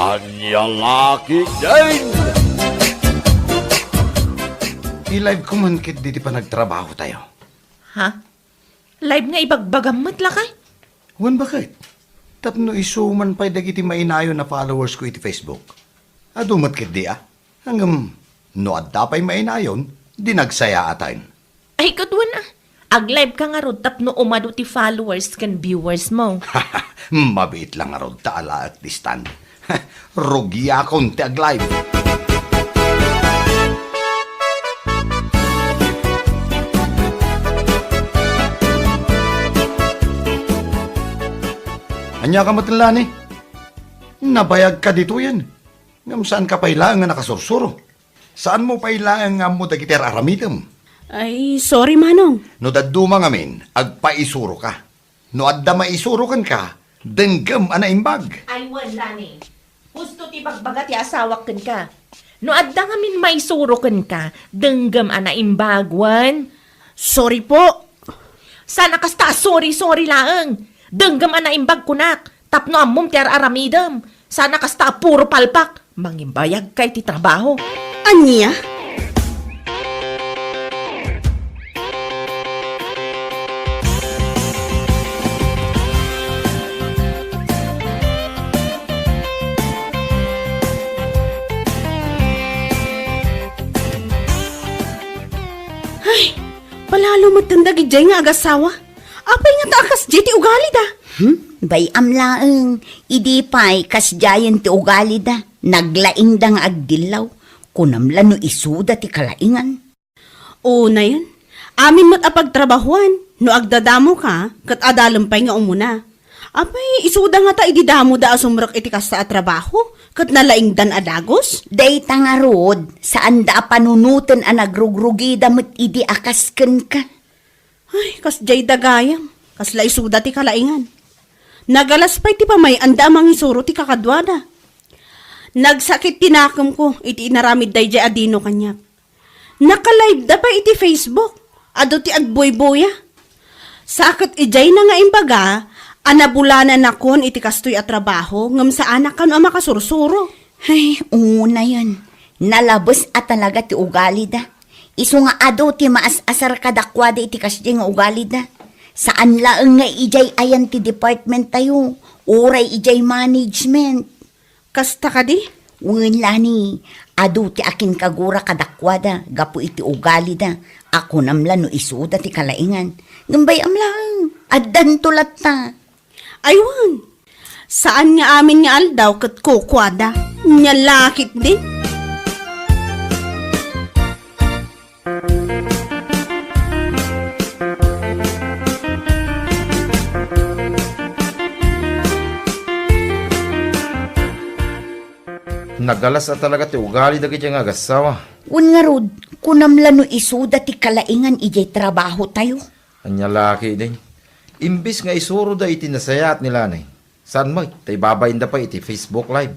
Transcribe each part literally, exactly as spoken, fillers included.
Ania la ketdin? I-live ko man ketdi ti panagtrabahotayo. Ha? Live nga ibagbagam met lakay? Wen, baket? Tapno isu man pay dagiti mainayon a followers ko iti Facebook. Adu met ketdi a? Ngem no adda pay mainayon, di nagsayaaten. Ay, ket wen a. Ag-live ka ngarud tapno umadu ti followers ken viewers mo. Mabiit la ngarud ta alaek ti stand. Rugiakon ti ag-live. Ania ka met, Lani? Nabayag ka ditoyen. Ngem saan ka pay laeng nga nakasursuro. Saan mo pay laeng nga ammo dagiti ar-aramidem. Ay, sorry, Manong. No dadduma ngamin, agpaisuro ka. No adda maisuro kenka, denggem a naimbag. Ay, wen, Lani. Husto ti bagbaga ti asawak kenka. No adda ngamin maisuro kenka, denggem a naimbag, wen. Sorry po. Saan a kasta a sorry-sorry laeng. Denggem a naimbag kunak. Tapno ammom ti ar-aramidem. Saan a kasta a puro palpak. Mangibayagka iti trabaho. Ania? Ay, palalo metten dagidiay nga agassawa. Apay ngata a kasdiay ti ugalida? Hmm? Bay-am laeng, idi pay kasdiayen ti ugalida, naglaingda nga agdillaw. Kunam la no isuda ti kalaingan. Unayen, amin met a pagtrabahuan, no agdadamoka, ket adalem pay nga umuna. Apay, isuda ngata idi damoda a sumrek iti kasta a trabaho, ket nalaingdan a dagus? Dayta ngarud, saanda a panunoten a nagrugrugida met idi a kas kenka. Ay, kasdiay da gayam. Kasla isuda ti kalaingan. Nagalas pay ti pamay-anda a mangisuro ti kakaduada. Nagsakit ti nakemko iti inaramid daydiay a dino kaniak. Naka-live da pay iti Facebook. Adu ti agbuybuya. Sa ket idiay na nga imbaga a nabulananakon iti kastoy a trabaho ngem saanak kano a makasursuro. Ay, unayen. Nalabes a talaga ti ugalida. Isu nga adu ti maas-asar kadakuada iti kasdiay nga ugalida. Saan laeng nga idiay ayan ti department tayo, uray idiay management. Kasta kadi? Wen, Lani, adu ti akinkagura kadakuada gapu iti ugalida a kunam la no isuda ti kalaingan. Ngem bay-am laeng, addanto latta. Ay wen, saan nga amin nga aldaw ket kukuada. Nia la ketdin? Nagalas a talaga ti ugali dagiti nga agassawa. Wen ngarud, kunam la no isuda ti kalaingan idiay trabaho tayo. Ania la ketdin? Imbes nga isuroda iti nasayaat ni Lani, saan met ta ibabainda pay iti Facebook Live.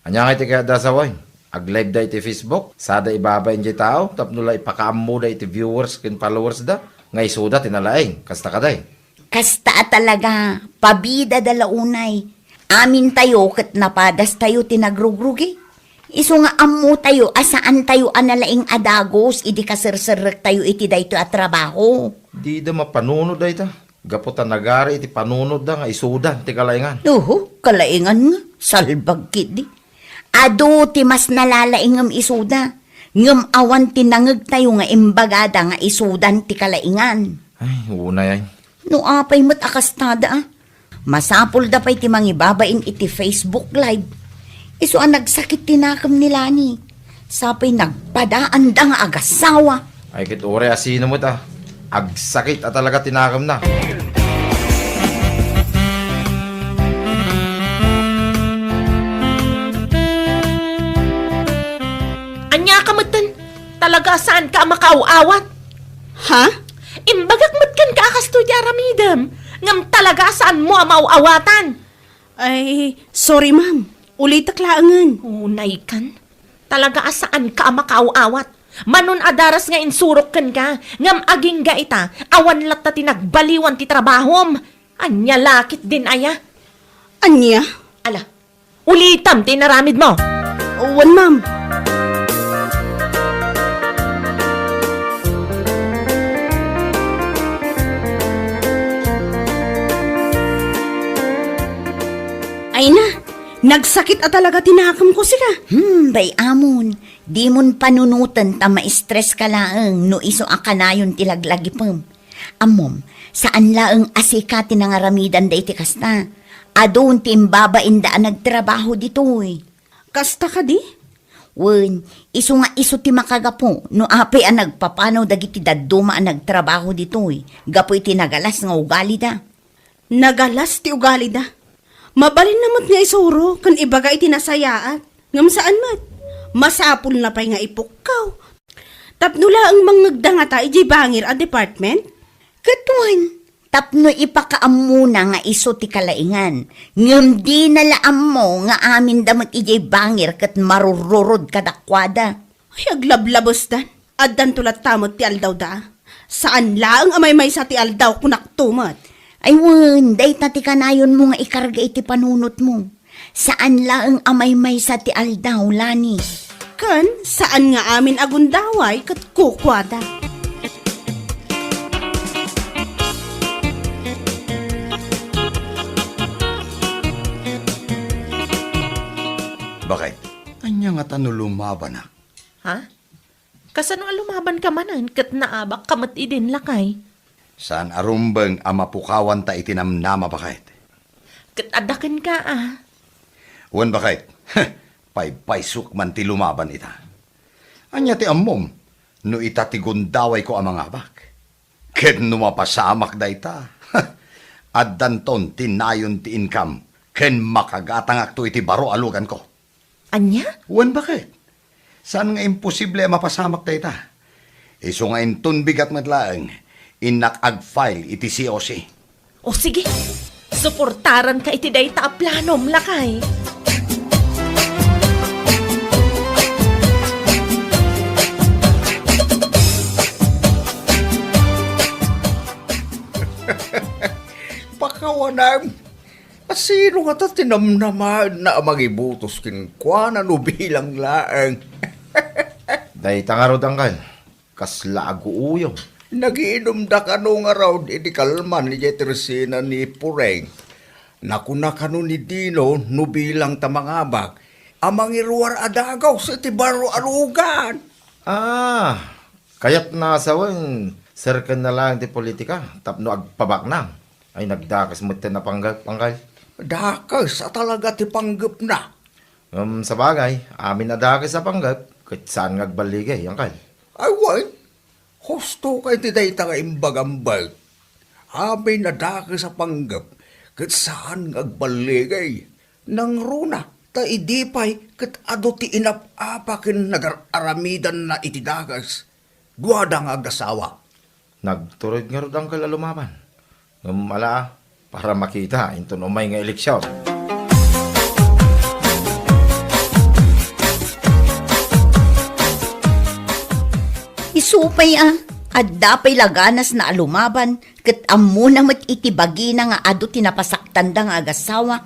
Ania ngay ti kayatda a sawen? Ag-live da iti Facebook, sada ibabain diay tao tapno la ipakaammoda iti viewers ken followers da nga isuda ti nalaing. Kasta kadi? Kasta a talaga, pabidada la unay. Amintayo ket napadastayo ti nagrugrugi. Isu nga ammotayo a saantayo a nalaing a dagus idi kaserserrektayo iti daytoy a trabaho. Dida mapanunot dayta, gapu ta nagari iti panunotda nga isudan ti kalaingan. Uhu, kalaingan nga, salbag ketdi. Adu ti mas nalalaingem isuda, ngem awan ti nangegtayo nga imbagada nga isudan ti kalaingan. Ay, unay ay. No apay met a kastada, a? Masapulda pay ti mangibabain iti Facebook Live. Isu a nagsakit ti nakem ni Lani. Sa pay nagpadaanda nga agassawa. Ay, ket uray a sino met a, agsakit a talaga ti nakemna. Ania ka metten? Talaga a saanka a makaaw-awat? Ha? Imbagak met kenka a kastoy ti aramidem, ngem talaga a saanmo a maaw-awatan. Ay, sorry, ma'am. Ulitek laengen. Unaykan. Talaga a saanka a makaaw-awat. Manon a daras nga insurok kenka, ngem agingga ita, awan latta ti nagbaliwan ti trabahom. Ania la ketdin aya? Ania? Ala, Ulitam ti inaramidmo. Wen, ma'am. Ay na, nagsakit a talaga ti nakemko, sika. Hmm, bay-amon, dimon panunoten ta ma-stress ka laeng no isu a kanayon ti laglagipem. Ammom, saan laeng a sika ti nangaramidan daytoy kasta. Adun ti imbabainda a nagtrabaho ditoy. Kasta kadi? Wen, isu nga isu ti makagapu no apay a nagpapanaw dagiti dadduma a nagtrabaho ditoy gapu iti nagalas nga ugalida. Nagalas ti ugalida. Mabalinna met nga isuro ken ibaga iti nasayaat. Ngem saan met. Masapulna pay nga ipukkaw. Tapno laeng mangngegda ngata idiay bangir a department? Ket wen, tapno ipakaammona nga isu ti kalaingan, ngem dina la ammo nga aminda met idiay bangir ket marururod kadakuada. Ay, aglablabesdan. Addanto latta met ti aldawda. Saan laeng a maymaysa ti aldaw, kunakto met. Ay wen, dayta ti kanayonmo nga ikarga iti panunotmo. Saan laeng a maymaysa ti aldaw, Lani. Ken saan nga amin a gundaway ket kukuada. Bakit? Ania ngata no lumabanak? Ha? Kasano a lumabanka manen ket naabakka met idin, lakay? Saan a rumbeng a mapukawanta iti namnama, baket. Ket adda kenka, a. Wen, baket. Paypaysok man ti lumaban ita. Ania ti ammom no ita ti gundawayko a mangabak? Ket no mapasamak dayta, addanton ti nayon ti income ken makagatangakto iti baro a luganko. Ania? Wen, baket. Saan nga imposible a mapasamak dayta. Isu nga inton bigat met laeng, innak ag-file iti C O C. O sige, suportaranka iti dayta a planom, lakay. Pakawanem. A sino ngata ti namnamaenna a mangibutos kenkuana no bilang laeng? Dayta ngarud, angkel, kasla aguuyong. Nagiinumda kano ngarud iti kalman idiay tersena ni Pureng. Nakuna kano ni Dino no bilang ta mangabak a mangiruar a dagus iti baro a lugan. Ah, kayatna a sawen, serkenna laeng ti politika tapno agpabaknang. Ay, nagdakes metten a panggep, angkel. Dakes a talaga ti panggepna. Ngem sabagay, amin a dakes a panggep, ket saan nga agballigay, angkel. Ay, wen, husto kay ti dayta nga imbagam, Bert. Amin a dakes a panggep, ket saan nga agballigay. Nangruna, ta idi pay ket adu ti inap-apa ken nagar-aramidanna iti dakes. Duada nga agasawa. Nagtured ngarud, angkel, a lumaban. Ngem ala, para makita inton umay nga eleksion. Isu pay a, adda pay laganasna a lumaban, ket ammona met iti bagina nga adu ti napasaktanda nga agasawa,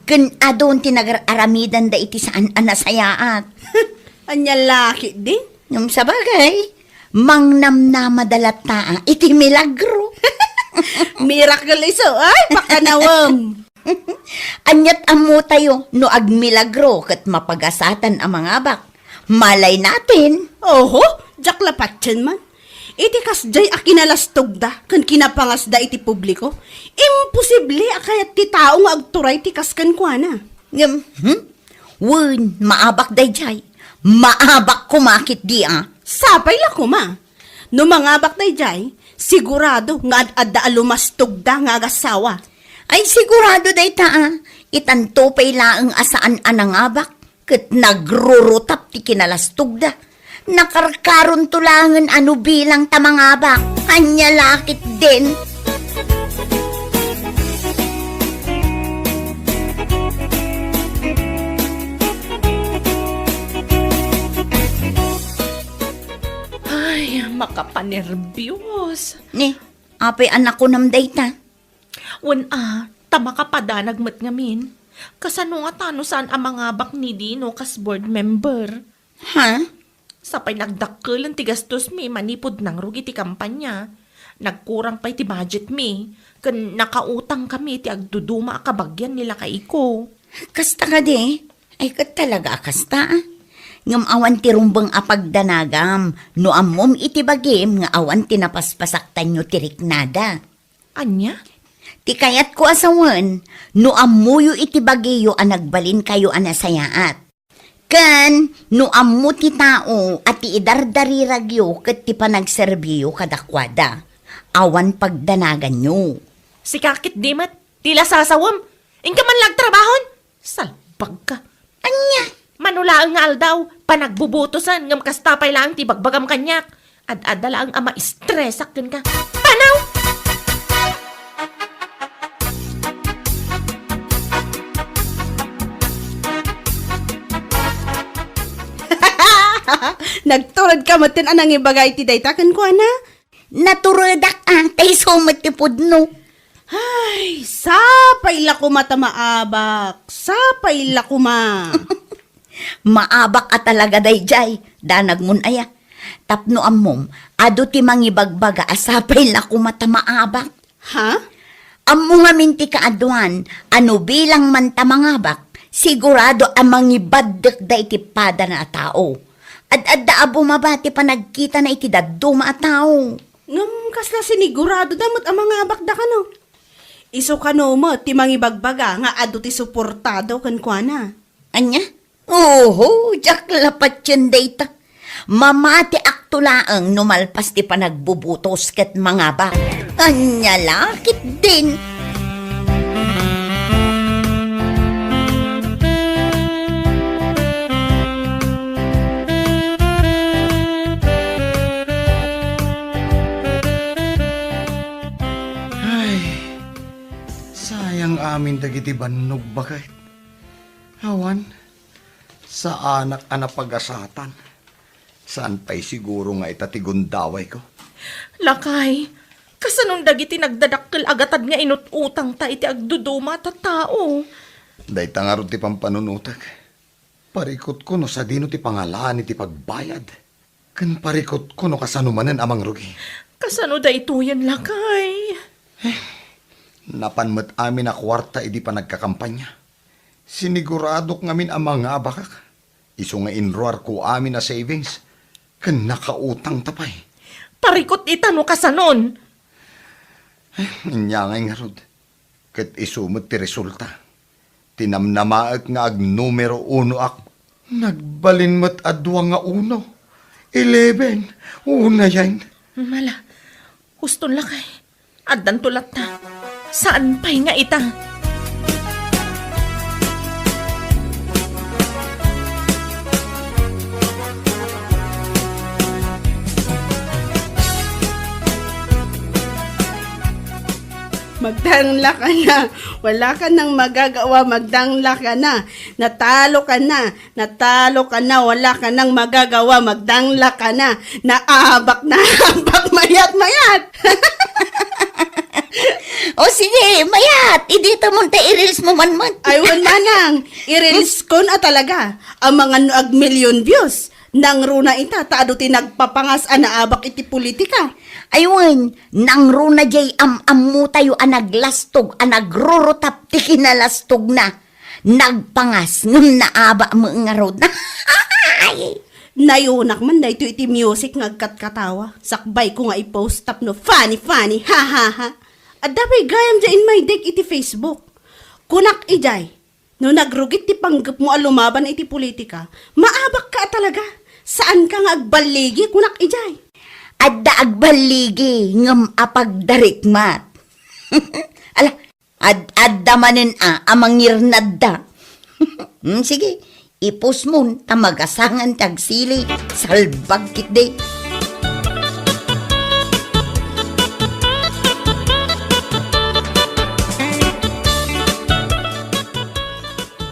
ken adun ti nagar-aramidanda iti saan a nasayaat. Ania la ketdin? Ngem sabagay, mangnamnamada latta iti milagro. Miracle isu, ay, pakanawem. Aniat ammotayo no agmilagro ket mapagasatan a mangabak. Malay natin. Oho, diak la patien man. Iti kasdiay a kinalastogda ken kinapangasda iti publiko, imposible a kayat ti tao nga agturay ti kas kenkuana. Ngem, hmm? Wen, maabak daydiay. Maabak koma ketdi a. Sapay la koma. No mangabak daydiay, sigurado nga ad-adda a lumastogda nga agasawa. Ay, sigurado dayta a. Itanto pay laeng a saan a nangabak, ket nagrurutap ti kinalastogda. Nakarkaronto laengen a no bilang ta mangabak. Ania la ketdin? Ay, makapanerbios. Ni, apay a nakunam dayta? Wen a, ta makapadanag met ngamin. Kasano nga ta no saan a mangabak ni Dino kas board member? Ha? Sapay nagdakkelan ti gastosmi manipud nangrugi ti kampanya. Nagkurang pay ti budgetmi, ken nakautangkami ti agduduma a kabagian ni lakayko. Kasta kadi? Ay, ket talaga a kasta, ah. Ngem awan ti rumbeng a pagdanagam no ammom iti bagim nga awan ti napaspasaktanyo ti riknada. Ania? Ti kayatko a sawen, no ammoyo iti bagiyo a nagbalinkayo a nasayaat. Ken no ammo ti tao a ti idardariragyo ket ti panagserbiyo kadakuada, awan pagdanaganyo. Sika ketdi met, ti lasasawem, inka man la agtrabahon? Salbagka. Ania? Mano laeng nga aldaw, panagbubutosen, ngem kasta pay laeng ti bagbagam kaniak. Ad-adda laeng a maistresak kenka. Panaw! Nagturedka metten a nangibaga iti dayta kenkuana? Naturedak a, ta isu met ti pudno. Ay, sapay la koma ta maabak. Sapay la koma. Maabak a talaga dayjay, danagmon aya. Tapno ammom, adu ti mangibagbaga a sapay la koma ta maabak. Ha? Ammo ngamin ti kaaduan a no bilang man ta mangabak, sigurado a mangibaddekda iti padana a tao. Ad-adda a bumaba ti panagkitana iti dadduma a tao. Ngem kasla siniguradoda met a mangabakda kano? Isu kano met ti mangibagbaga nga adu ti suportado kenkuana? Ania? Oho, diak la patien dayta. Mamatiakto laeng no malpas ti panagbubutos ket mangabak. Ania la ketdin? Ay, sayang amin dagiti bannog baket. Awan, saanak a napagasatan. Saan pay siguro nga ita ti gundawayko? Lakay, kasanon dagiti nagdadakkel a gatad nga inut-utangta iti agduduma a tattao? Dayta ngarud ti pampanunotek. Parikutko no sadino ti pangalaan iti pagbayad. Ken parikutko no kasano manen a mangrugi. Kasano daytoyen, lakay? Eh, napan met amin a kuarta idi panagkakampanya. Siniguradok ngamin a mangabakak. Isu nga inruarko amin a savings. Ken nakautangta pay. Parikut ita no kasanon. Eh, ania ngay ngarud. Ket isu met ti resulta. Tinamnamaek nga agnumero unoak. Nagbalin met a dua nga uno. Eleven. Unayen. Mala, huston lakay. Addanto latta. Saan pay nga ita? Magdangla ka na. Wala ka nang magagawa, magdangla ka na. Natalo ka na. Natalo ka na, wala ka nang magagawa, magdangla ka na. Naabak na, abak, mayat, mayat. O sige, mayat, idita mo ta i-reels mo man man. Ay, wan manang, i-reels ko na talaga. Amangan no ag million views. Nangruna ita, ta adu ti nagpapangas a naabak iti politika. Ay wen, nangruna jay am-ammo tayo a naglastog, a nagrurutap ti kinalastogna. Nagpangas, ngem naabak met ngarud. Ay! Nayunak man daytoy iti music nga agkatkatawa. Sakbay ko nga i-post tapno funny, funny, ha, ha, ha. Adda pay gayam jay in my deck iti Facebook. Kunak ijay, no nagrugit ti panggepmo a lumaban iti politika, maabak ka a talaga. Saan ka nga agballigi, kunak ijay. Adda agballigi, ngem apagdarikmat. Ala, Ad-adda manen a, a mangirnadda. Hmm, sige, ipusmon ta magasangan ti agsili, salbag ketdi.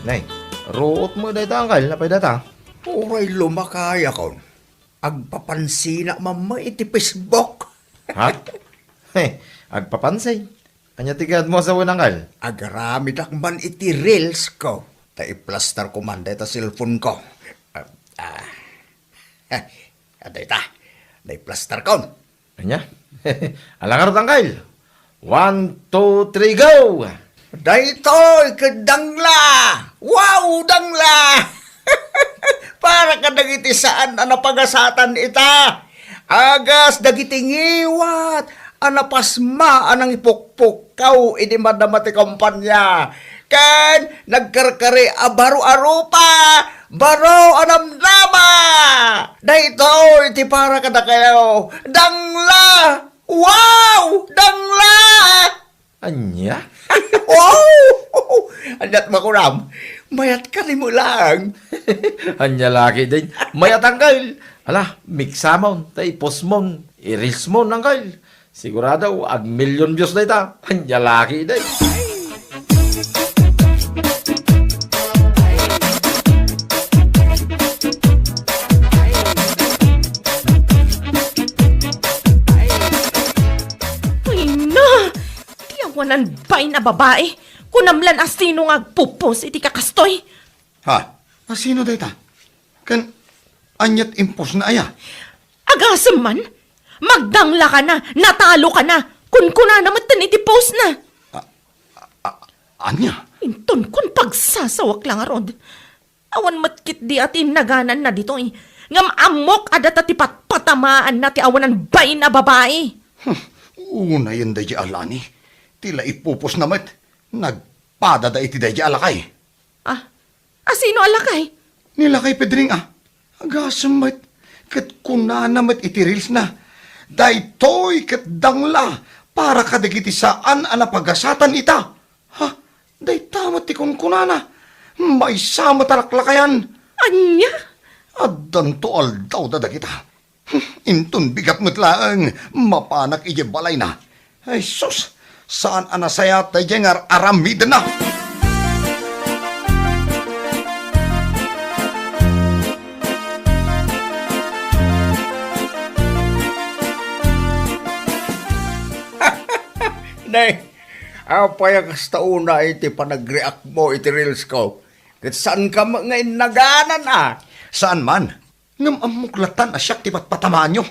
Nay, ruot mo dayta, angkal, napay data? Uray lumakayakon. Agpapansinak mamma iti Facebook. Ha? Hey, agpapansin. Ania ti kayatmo a sawen, Angkel? Agaramidak man iti reels ko. Ta iplaster ko man dayta cellphone ko. Ah, ah. Dayta. Dayta iplaster ko. Ania? Ala ngarud, Angkel. One, two, three, go! Daytoy ket dangla! Wow, dangla! Para kadagiti saan a napagasatan ita. Agas dagiti ngiwat a napasma a nangipukpukkaw idi madama ti kampanya. Ken nagkarkari a baro a rupa, baro a namnama. Daytoy ti para kadakayo. Dangla! Wow! Dangla! Ania? Wow! Aniat makunam? Mayat ka ni mo lang. Ania laki din? Mayat, Angkel. Ala, miksamon, ta ipostmon, i-reelsmon, Angkel. Sigurado, ag-million views dayta. Ania laki din? Ay, na! Ti awanan bain a babai, kunam lan a sino nga agpupos iti kakastoy? Ha? A sino dayta? Ken aniat impostna aya? Agasem man, magdanglakana, natalokana, kunkunana metten iti postna. A, a, a, ania? Inton kun pagsasawak la ngarud. Awan met ketdi a ti innagananna ditoy. Ngem ammok a data ti patpatamaanna ti awanan bain a babai. Hmm, unayen daydiay a lani. Ti la ipupostna met, nagpadada iti daydiay a lakay. Ah, a sino a lakay? Ni Lakay Pedring a. Agasem met, ket kunana met iti reelsna, "Daytoy ket dangla para kadagiti saan a napagasatan ita." Ha? Dayta met ti kunkunana. Maysa met a laklakayan. Ania? Addanto aldawda dagita. Inton bigat met laeng, mapanak idiay balayna. Ay sus, saan a nasayaat daydiay nga ar-aramidenna. Ne, apay a kasta unay ti panagreact mo iti reels ko? Ket saanka met nga innaganan a? Saan man. Ngem ammok latan a siak ti patpatamaanyo.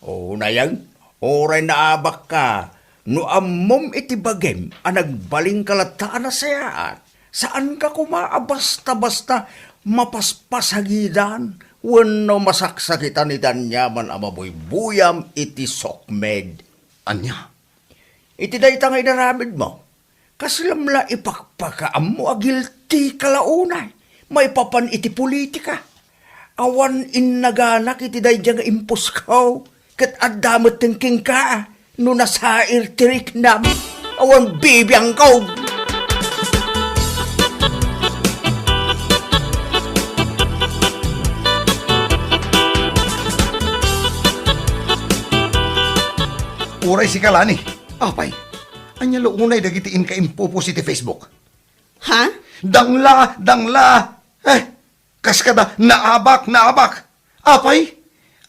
O, nayang, uray naabakka, no ammom iti bagim a nagbalinka latta a nasayaat, saanka koma a basta-basta mapaspasagidan wenno masaksakitan iti aniaman a mabuybuyam iti sokmed. Ania? Iti dayta nga inaramidmo, kaslam la ipakpakaammo a guilty ka la unay maipapan iti politika. Awan innaganak iti daydiay nga imposko, ket adda metten kenka no nasair ti riknam. Awan bibiangko. Uray sika la ni, apay, ania la unay dagiti inka impupos iti Facebook? Ha? Dangla, dangla! Eh, kas kada, naabak, naabak! Apay,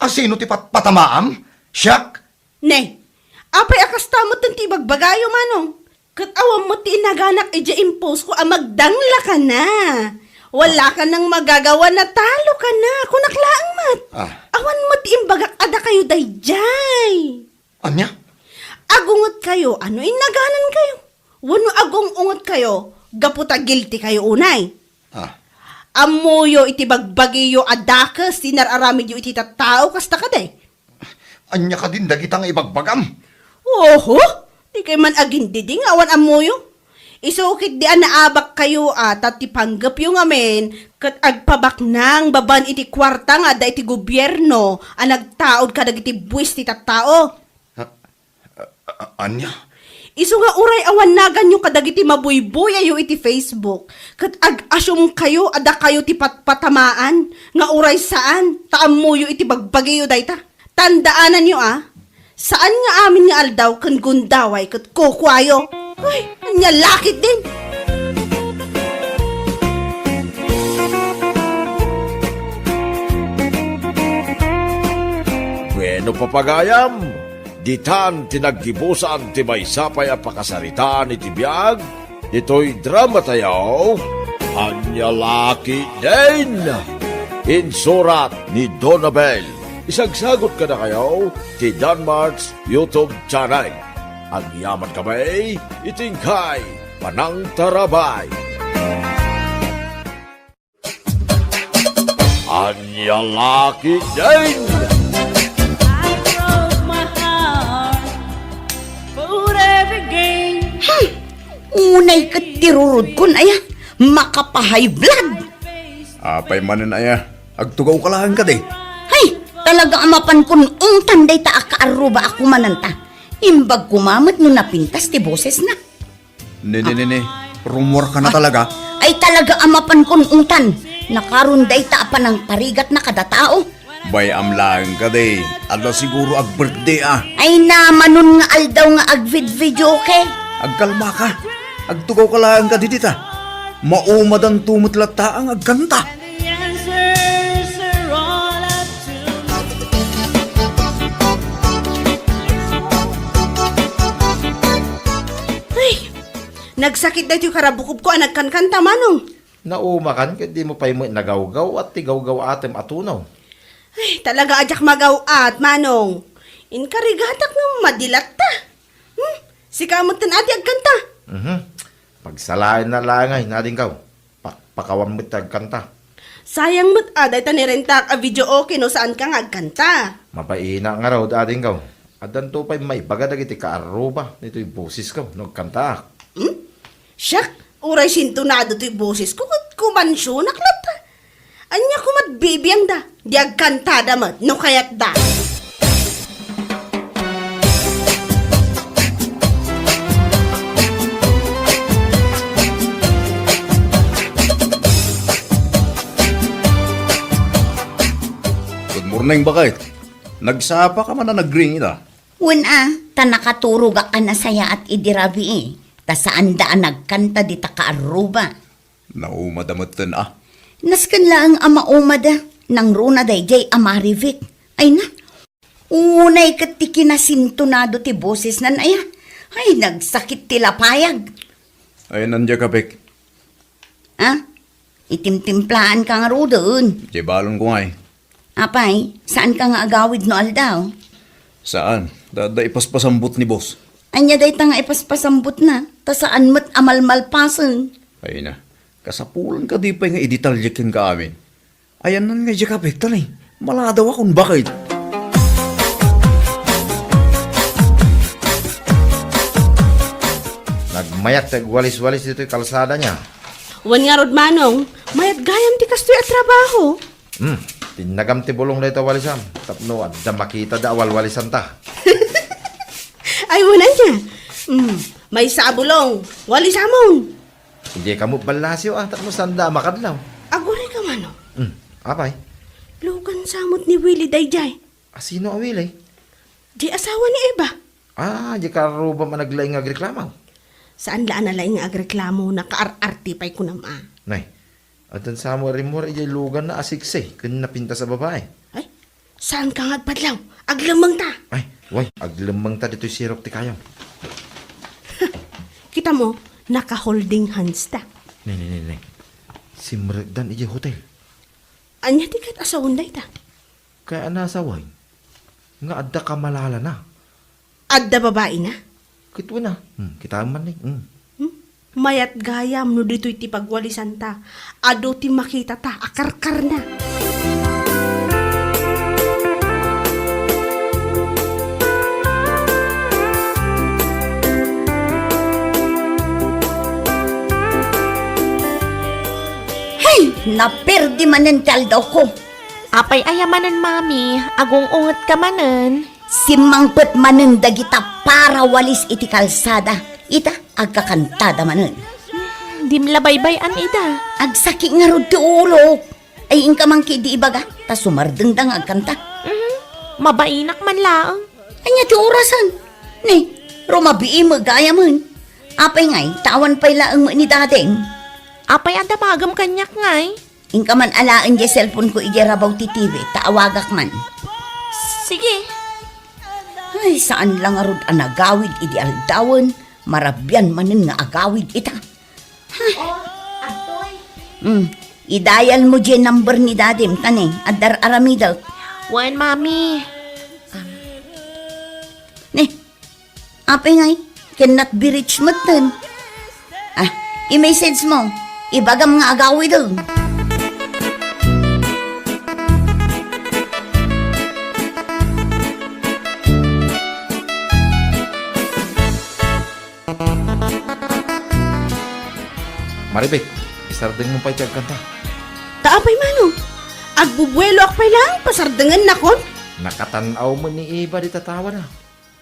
a sino ti patpatamaam? Siak? Ne, apay a kasta metten ti ibagbagayo, Manong? Ket awan met ti inaganak idiay impostko a magdanglakana. Wala kanang magagawa, natalokana. Kunak laeng met. Ah. Awan met ti imbagak a dakayo daydiay. Ania? Agungetkayo a no innaganankayo wenno agung-ungetkayo gapu ta guilty kayo unay. Ah. Ammoyo iti bagbagiyo a dakes ti inar-aramidyo iti tattao, kasta kadi? Ania kadin dagita nga ibagbagam? Oho! Dikay man agindidi nga awan ammoyo. Isu ketdi a naabakkayo a ta ti panggepyo ngamin ket agpabaknang babaen iti kuarta nga adda iti gobierno a nagtaud kadagiti buis ti tattao. A-, a-, ania? Isu nga uray awan naganyo kadagiti mabuybuyayo iti Facebook, ket ag-asumkayo a dakayo ti patpatamaan nga uray saan ta ammoyo iti bagbagiyo dayta. Tandaananyo a, saan nga amin nga aldaw ken gundaway ket kukuayo. Ay, ania la ketdin? Bueno, papagayam, Itan ti naggibusan ti maysa pay a pakasaritaan iti biag ditoy dramatayo, Ania La Ketdin! Insurat ni Donabel. Isagsagot kadakayo ti Danmart's YouTube channel. Agyamankami iti inkay panangtarabay. Ania La Ketdin! I broke my heart, put every game. Hmm. Unay ket ti rurodkon, aya. Makapa-high blood. Apay manen, aya? Agtugawka laeng kadi? Hay, talaga a mapankon ungtan dayta a kaarruba a kumananta. Imbag koma met no napintas ti bosesna. Ne, ne, ne, ne. Rumuarka na talaga? Ay, talaga a mapankon ungtan. Nakaron dayta a panangparigatna kada tao. Bay-am laeng kadi. Adda siguro ag-birthday a. Ay, namanon nga aldaw nga agvidvideoke. Agkalmaka. Agtugawka laeng kadi dita. Maumadanto met latta nga agkanta. The answers are all up to you. Ay, nagsakit daytoy karabukobko a nagkankanta, Manong. Naumakan ket dimo pay met nagawgaw-at ti gawgaw-atem a tunaw. Ay, talaga a diak magaw-at, Manong. Inkarigatak nga madi latta. Hmm? Sika metten a ti agkanta. Mhm. Pagsalaenna laeng ay, nadingkaw. Pakpakawan met ti agkanta. Sayang met a dayta nirentak a videoke no saanka nga agkanta. Mabainak ngarud, adingkaw. Addanto pay maibaga dagiti kaarruba ditoy bosesko no agkantaak. Hmm? Siak, uray sintonado toy bosesko ket kumansionak latta. Ania koma't bibiangda? Di agkantada met no kayatda. Good morning, baket. Nagsapaka man a nagring ita? Wen a, ta nakaturogak a nasayaat idi rabii, ta saanda a nagkanta dita kaarruba. Naumada metten a. Nasken laeng a maumada, nangruna daydiay a Marivic. Ay na, unay ket ti kinasintonado ti bosesnan aya. Ay, nagsakit ti lapayag. Ay, nandiak a, Pek. A? Itimtimplaanka ngaruden. Diay balonko ngay. Apay, saanka nga agawid no aldaw? Saan. Da, da ipaspasambot ni boss. Ania dayta nga ipaspasambotna? Ta saan met a malmalpasen. Ay na. Kasapulan kadi pay nga idetalye kenka amin. Ayanna nga diak a, Pek, ta ni, maladawakon baket. Nagmayat ti agwalis-walis ditoy kalsada nia. Wen ngarud, Manong, mayat gayam ti kastoy a trabaho. Hmm, tinnagam ti bulong dayta walisam, tapno adda makitada a walwalisanta. Ay, wen ania. Hmm, maysa a bulong, walisamon. Idiay kamo ballasio a, tapno saanda a makadlaw. Agurayka, Manong. Hmm, apay? Lugan sa met ni Willie daydiay. A, sino a Willie? Di asawa ni Eva. A, di kaarrubam a naglaing nga agreklamo. Saan la a nalaing nga agreklamo, nakaar-arte pay kunam a. Nay, addan sa met rimmuar idiay luganna a siksi ken napintas a babai. Ay, saanka nga agpadlaw? Aglemmengta. Ay, way, aglemmengta ditoy sirok ti kayo. Kita mo, naka-holding hands ta. Ne, ne, ne, ne. Simrekdan idiay hotel. Ania ti ket asawen dayta? Kaya a nasaway nga adda kamalalana. Adda babaina? Ket wen a. Hmm, kitaem man ni. Hmm. Hmm? Mayat gayam no ditoy ti pagwalisanta. Adu ti makitata a karkarna. Hey! Naperdi manen ti aldawko. Apay aya manen, Mami? Agung-ungetka manen? Simmangpet manen dagita parawalis iti kalsada. Ita, agkakantada manen. Hmm, dim la baybay-an ida. Agsakit ngarud ti ulok. Ay, inka man ketdi ibaga, ta sumardengda nga agkanta. Mhm. Mabainak man laeng. Ania ti orasen? Ni, rumabii met gayamen. Apay ngay, ta awan pay laeng met ni Dadeng. Apay a damagem kaniak ngay? Inka man alaen diay cellphone ko idiay rabaw ti T V, ta awagak man. Sige. Ay, saan la ngarud a nagawid idi aldawen, marabian manen nga agawid ita. Oh, adtoy. Hmm, idayal mo diay number ni Dadim, ta ne, adda ar-aramidek. Wen, Mami. Ne, apay ngay, cannot be reached metten. Ah, i-message mo. Ibagam nga agawiden. Maribek, isardeng mo pay ti agkanta. Ta apay mano? Agbubueloak pay laeng, pasardengennakon? Nakatan-aw met ni Eva di tatawana.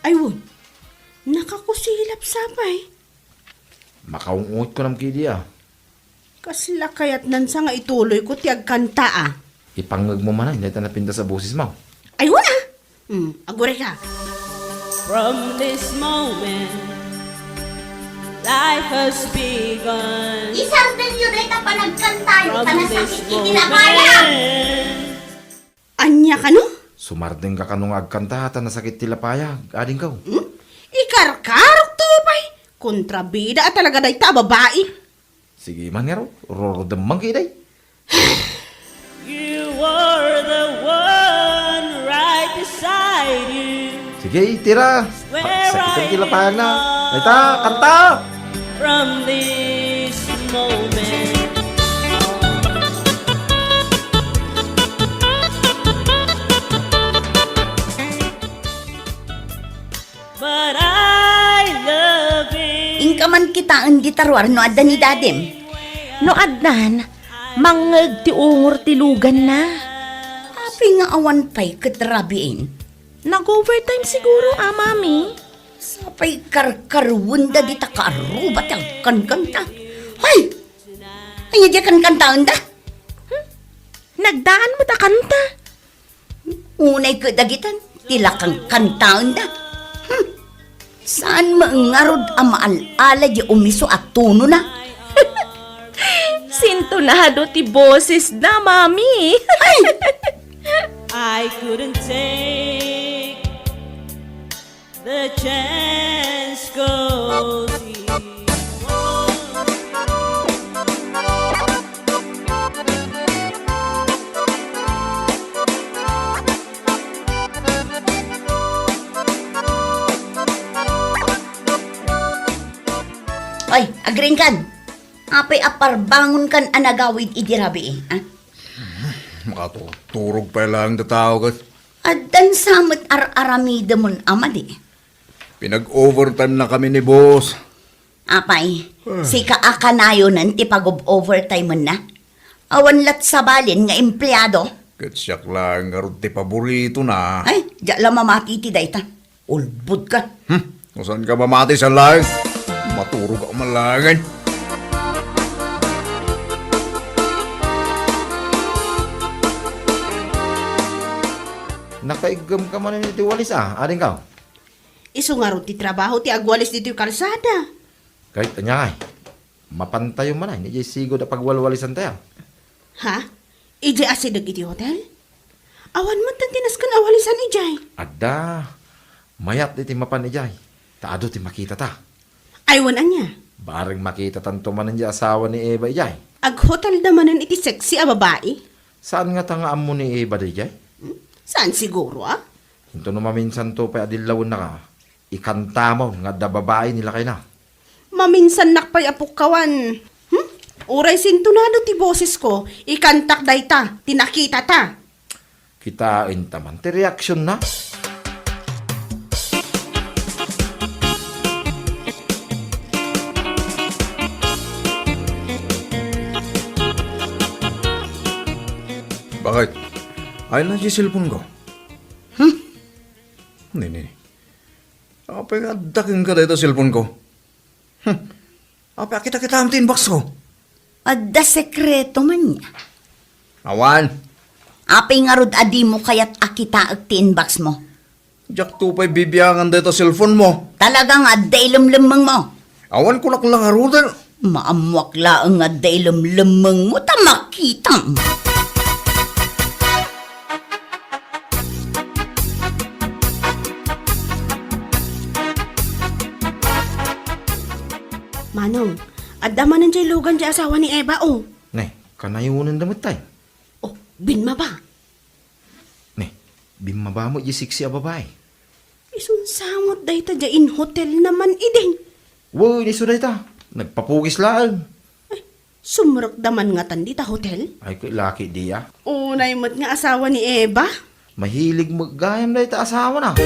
Ay, wen. Nakakusilap sa pay. Makaung-ungotko nam kidi a. Kasla kayatnan sa nga ituloyko ti agkanta a. Ipangngegmo manen dayta napintas a bosesmo. Ay, wen a! Hmm, agurayka. From this moment, life has begun. Isardenyo dayta panagkantayo, ta nasakit iti lapayag. Ania kano? Sumardengka kano nga agkanta ta nasakit ti lapayag, adingko? Hmm? Ikarkarokto pay. Kontrabida a talaga dayta a babai. Sige man ngarud, rurudem man kidi. You are the one right beside you. Sige, itira. Sakit ti lapayagna. Dayta, kanta! From this moment. But I love it. Inka man kitaen dita ruar no adda ni Dadim. No addan, mangngeg ti ungor ti luganna. Apay nga awan pay ket rabiin? Nag-overtime siguro, a, Mami. Sapay karkarwenda dita kaaruba ti agkankanta. Hay! Ania diay kankantaenda? Hmm? Nagdaan met a kanta. Unay ket dagitan, ti la kankantaenda. Hmm. Saan met ngarud a maal-ala diay umiso a tonona? Sintonado ti bosesna, Mami. Ay! I couldn't take the chance 'cause he won't. Oy, agriingkan. Apay a parbangonkan a nagawid idi rabii, a? Makaturog-turog pay laeng ti tao ket. Addan sa met ar-aramidemon a madi. Pinag-overtime na kami ni boss. Apay, ah, sika a kanayonen ti pag-overtime na? Awan lat sabalen nga empleado? Ket siak laeng ngarud ti paboritona. Ay, diak la mamati iti dayta. Ulbodka. Hmm, no saanka mamati sa laeng? Maturogak man laengen. Nakaiggemka manen iti walis, a, adingko? Isu ngarud ti trabaho ti agwalis ditoy kalsada. Ket ania ngay, mapantayo manen idiay sigud a pagwalwalisantayo. Ha? Idiay asideg iti hotel? Awan met ti nasken a walisan idiay. Adda. Mayat iti mapan idiay. Ta adu ti makitata. Ay, wen ania? Bareng makitatanto manen diay asawa ni Eva idiay. Aghotelda manen iti sexy a babai? Saan ngata nga ammo ni Eva daydiay? Hmm? Saan siguro, a? Intono maminsanto pay a dillawennaka, ikantamon nga adda babai ni lakayna. Maminsannak pay a pukkawan. Hmm? Uray sintonado ti bosesko, ikantak dayta, ti nakitata. Kitaenta man ti reaksionna. Bakit? Ay na ti cellphone ko. Hmm? Nini. Apay nga adda kenka dayta cellphone ko? Hmm. Apay a kita-kitaem ti inbox ko? Adda sekreto man nia? Awan. Apay ngarud a dimo kayat a kitaek ti inbox mo? Diakto pay bibiangan dayta cellphone mo. Talaga nga adda ilemlemmeng mo? Awan kunak la ngaruden. Maammoak laeng nga adda ilemlemmeng mo ta makitam. Adda manen jay lugan jay asawa ni Eva, oh. Ne, kanayonenda met tay. Oh, binmaba. Ne, binmaba met jay sexy a babai. Isun sa met dayta jay in hotel naman idi. Wen, isu dayta. Nagpapugis laeng. Ay, sumrekda man ngatan dita hotel? Ay, ket laki diay. Unay met nga asawa ni Eva? Mahilig met gayam dayta asawana.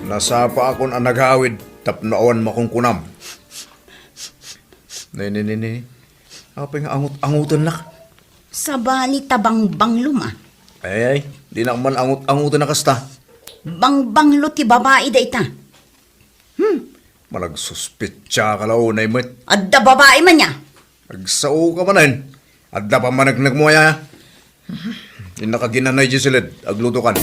Nasapaakon a nagawid tapno awan makunkunam. Ne, ne, ne, ne. Apay nga angut-angutennak? Sabali ta bangbanglom a. Ay, ay, dinak man angut-anguten a kasta. Bangbanglo ti babai dayta. Hmm, managsuspetsa ka la unay met. Adda babai man ya. Agsaoka manen. Adda pammaneknekmo aya. Innaka ginanay jay siled, aglutokan.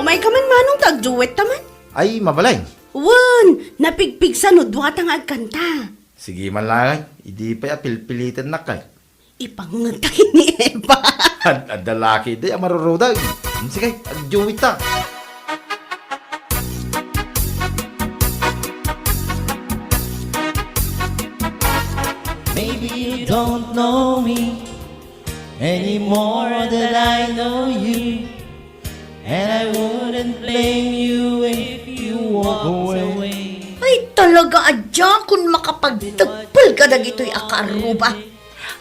Umayka man, manong, ta agduet ta man. Ay, mabalay. Wen, napigpigsa no duata nga agkanta. Sige man laeng, idi pay a pilpilitennak kay. Ipangngeg ta ken ni Eva. Ad-, adda laki di a marurudeg. Hmm, sige, agduet ta. Maybe you don't know me any more than I know you. And I wouldn't blame you if you walked away. Ay, talaga, adda kun makapagteppel kadagitoy a kaarruba.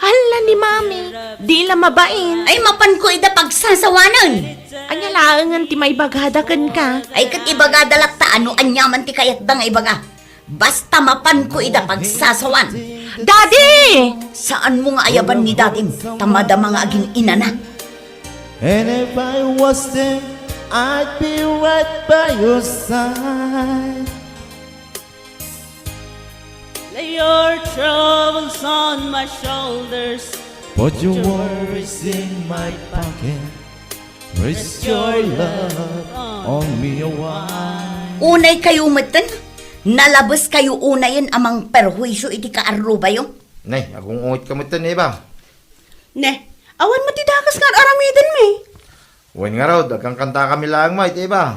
Hala ni Mami, di la mabain. Ay, mapanko ida pagsasawanen. Ania laengen ti maibagada kenka? Ay, ket ibagada latta no aniaman ti kayatda nga ibaga. Basta mapanko ida pagsasawan. Daddy! Saanmo nga ayaban ni dadim, ta madama nga agin-inana. And if I was there, I'd be right by your side. Lay your troubles on my shoulders. Put your worries in my pocket. Rest your love on me a while. Unay kayo metten, nalabes kayo unayen a mangperhuisio iti kaarrubayo. Nay, agung-unget ka metten, Eva. Ne, awan met ti dakes nga ar-aramiden mi. Wen ngarud, agkankanta kami laeng met, Eva.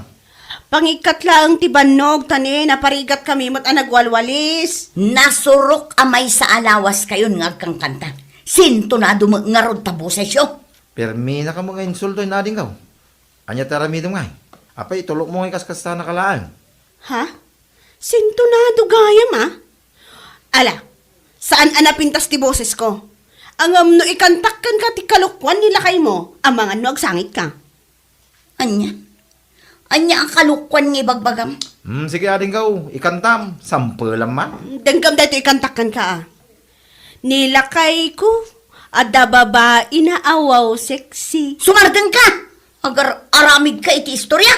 Pangikkat laeng ti bannog, ta ne, naparigat kami met a nagwalwalis. Nasurok a maysa a lawas kayon nga agkankanta. Sintonado met ngarud ta bosesyo. Permi na kamo nga insulto, inadingko. Ania ti aramidem ngay? Apay, itulokmo ngay kaskasana ka laeng? Ha? Sintonado gayam, a? Ala, saan a napintas ti bosesko? Ngem no ikantak kenka ti kalokuan ni lakaymo, amangan no agsangitka. Ania? Ania a kalokuan nga ibagbagam? Hmm, sige, adingko, ikantam, sampelam man. Denggem daytoy ikantak kenka, a. Ni lakayko, adda babaina a wow sexy. Sumardengka! Agar-aramidka iti istorya.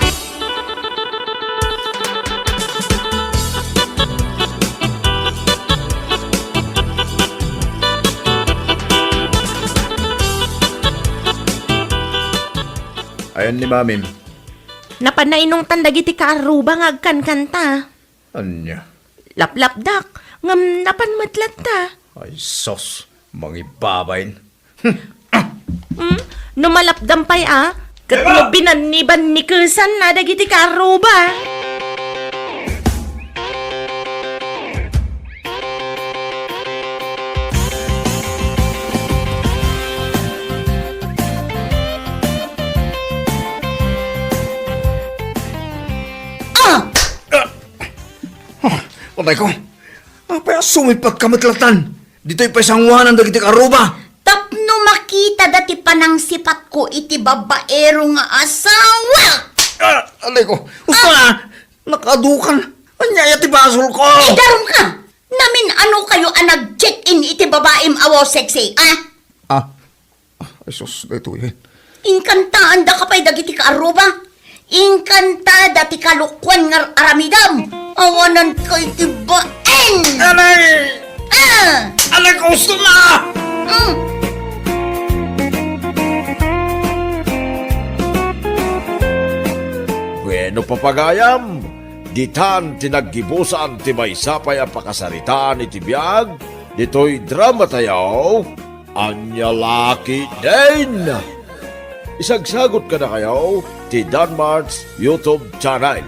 Ayan ni Mamim. Napan nainungtan dagiti kaarruba nga agkankanta. Ania? Laplapdak, ngem napan met latta. Ay, sus, mangibabain. Hmm? No malapdam pay a, ket no binannibannikesanna dagiti kaarruba. Ah! Ah! Patay ko. Apay a sumipatka met latan? Ditoy pay sangoanan dagiti kaarruba. Tapno makitada ti panangsipatko iti babaero nga asawa. Ah, alay ko. Usto na. Nakadukan. Ania aya ti basol ko? Idarum ka. Namin-ano kayo a nag-check-in iti babaem a wow sexy, ah? Ah, Ay, sus, daytoy. Inkantaanda ka pay dagiti kaarruba. Inkantada ti kalokuan nga aramidam. Awanan kay ti baen. Anay! Ah! Anay, gusto na! Mm. Bueno, papagayam, Ditan ti naggibusan ti maysa pay a pakasaritaan iti biag ditoy dramatayo, Ania La Ketdin! Isagsagut kadakayo ti Danmart's YouTube channel.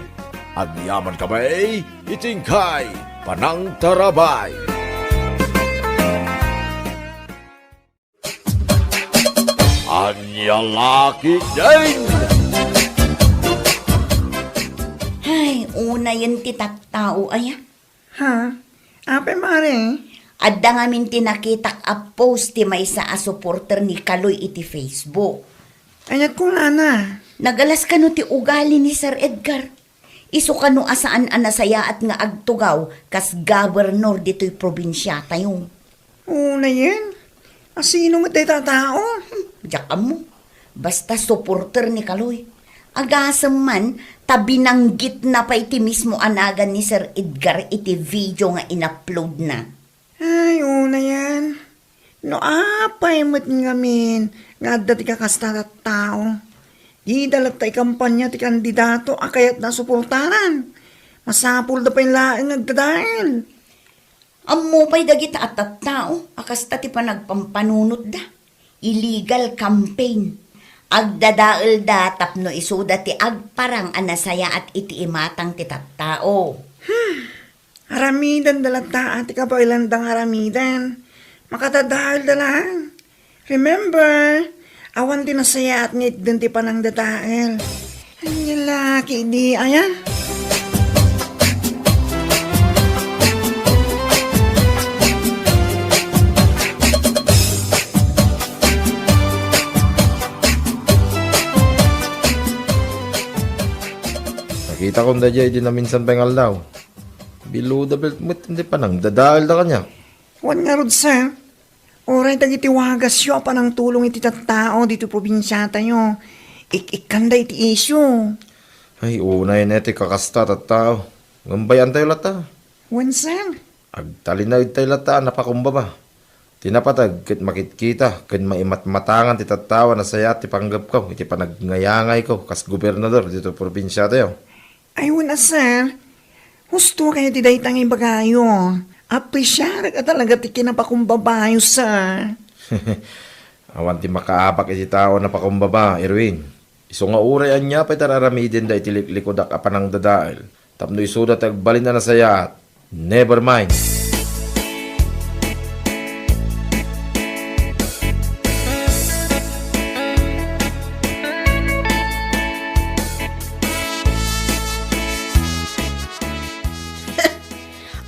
Agyamankami iti inkay panangtarabay. Ania La Ketdin! Ay, unayen ti tattao, aya. Ha? Apay, Mare? Adda ngamin ti nakitak a post ti maysa a supporter ni Kaloy iti Facebook. Ania kunana? Nagalas kano ti ugali ni Sir Edgar. Isu kano a saan a nasayaat nga agtugaw kas gobernador ditoy probinsiatayo. Unayen? A sino met dayta a tao? Diak ammo. Basta supporter ni Kaloy. Agasem man, ta binanggitna pay ti mismo a nagan ni Sir Edgar iti video nga in-uploadna. Ay, unayen. No apay met ngamin nga adda ti kakasta a tattao, dida latta ikampania ti kandidato a kayatna a suportaran. Masapulda pay laeng nga agdadael. Ammo pay dagita a tattao a kasta ti panagpampanunotda. Illegal campaign. Agdadaelda tapno isuda ti agparang a nasayaat iti imatang ti tattao. Hmm. Aramidenda latta ti kabaelanda nga aramiden. Makadadaelda laeng. Remember, awan ti nasayaat nga itden ti panangdadael. Ania la ketdi, aya? Nakitakon daydiay idi naminsan pay nga aldaw. Biluda belt met ti panangdadaelda kaniak. Wen ngarud, sir, uray dagiti wagasyo a panangtulong iti tattao ditoy probinsiatayo, ik-ikkanda iti isyu. Ay, unayen ti kakasta a tattao. Ngem bay-antayo latta. Wen, sir. Agtalinaedtayo latta a napakumbaba. Ti napateg ket makitkita ken maimatmatangan ti tattao a nasayaat ti panggepko iti panagnayangayko kas gobernador ditoy probinsiatayo. Ay, wen a, sir. Husto kayo ti dayta nga ibagayo. Apresiarek a talaga ti kinapakumbabayo, sir. Awan ti makaabak iti tao a napakumbaba, Erwin. Isu nga uray ania pay ti ar-aramidenda iti liklikudak a panangdadael tapno isuda ti agbalin a nasayaat. Never mind.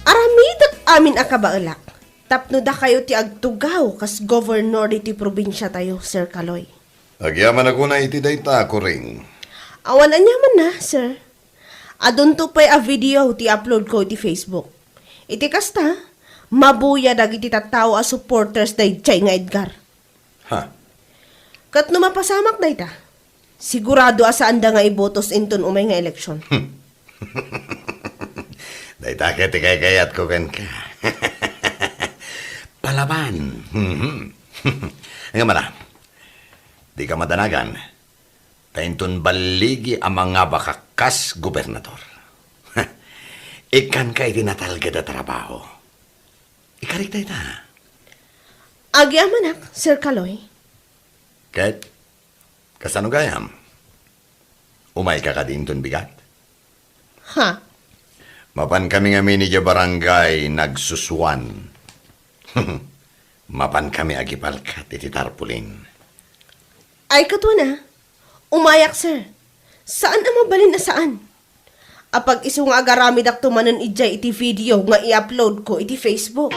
Aramidek amin a kabaelak tapno dakayo ti agtugaw kas gobernador ditoy probinsiatayo, Sir Kaloy. Agyamanak unay iti dayta, Kuring. Awan aniamanna, sir. Adunto pay a video ti upload ko iti Facebook. Iti kasta, mabuya dagiti tattao a supporters daydiay nga Edgar. Ha? Ket no mapasamak dayta, sigurado a saanda nga ibotos inton umay nga eleksyon. Dayta ket ti kaykayatko kenka. Palaban. Ngem ala, dika madanagan. Ta inton balligi a mangabaka kas gobernador, ikkanka iti natalged a trabaho. Ikarik dayta. Agyamanak, Sir Kaloy. Ket, kasano gayam? Umayka kadi inton bigat? Ha? Mapankami ngamin idiay barangay Nagsusuan. Mapankami agipalkat iti tarpulin. Ay, katuana, umayak, sir. Saan a mabalin a saan. Apag-isu nga agaramidakto manen idiay iti video nga i-upload ko iti Facebook.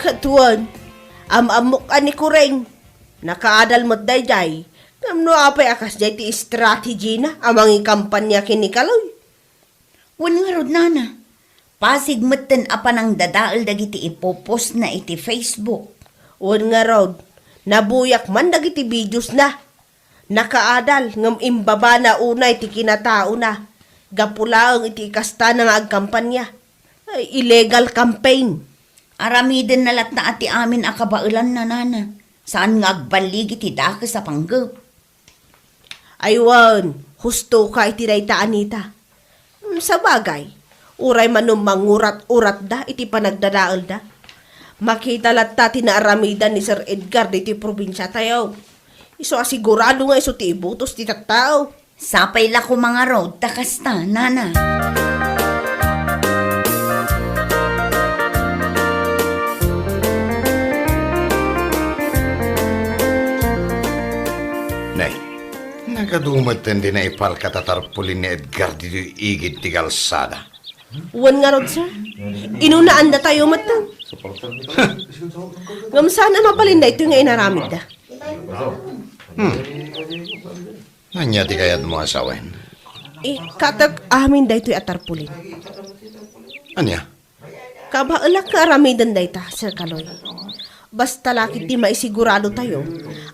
Ket wen, am-ammok a ni Kuring, nakaadal met daydiay, ngem no apay a kasdiay ti strategy na a mangikampania ken ni Kaloy? Wen ngarud, nana, pasig metten a panangdadael dagiti ipopostna iti Facebook. Wen ngarud, nabuyak man dagiti videos na. Nakaadal ngem imbabana unay ti kinataona. Gapu laeng iti ikastana nga agkampanya. Ay, illegal campaign. Aramidenna latta a ti amin a kabaelanna, nana. Saan nga agballigi ti dakes a panggep. Ay wen, husto ka iti dayta, Anita. Hmm, sabagay, uray manen mangurat-uratda iti panagdadaelda, makita latta ti naaramidan ni Sir Edgar ditoy probinsiatayo. Isu a sigurado nga isu ti ibutos ti tattao. Sapay la koma ngarud ta kasta, nana. Nay, nagadu metten ti naipalkat a tarpaulin ni Edgar ditoy igid ti kalsada. Wen ngarud, sir. Inunaandatayo metten. Ngem saan a mabalin daytoy nga inaramidda. Hmm. Ania ti kayatmo a sawen? Ikkatek amin daytoy a tarpaulin. Ania? Kabaelak nga aramiden dayta, Sir Kaloy. Basta la ketdi maisiguradotayo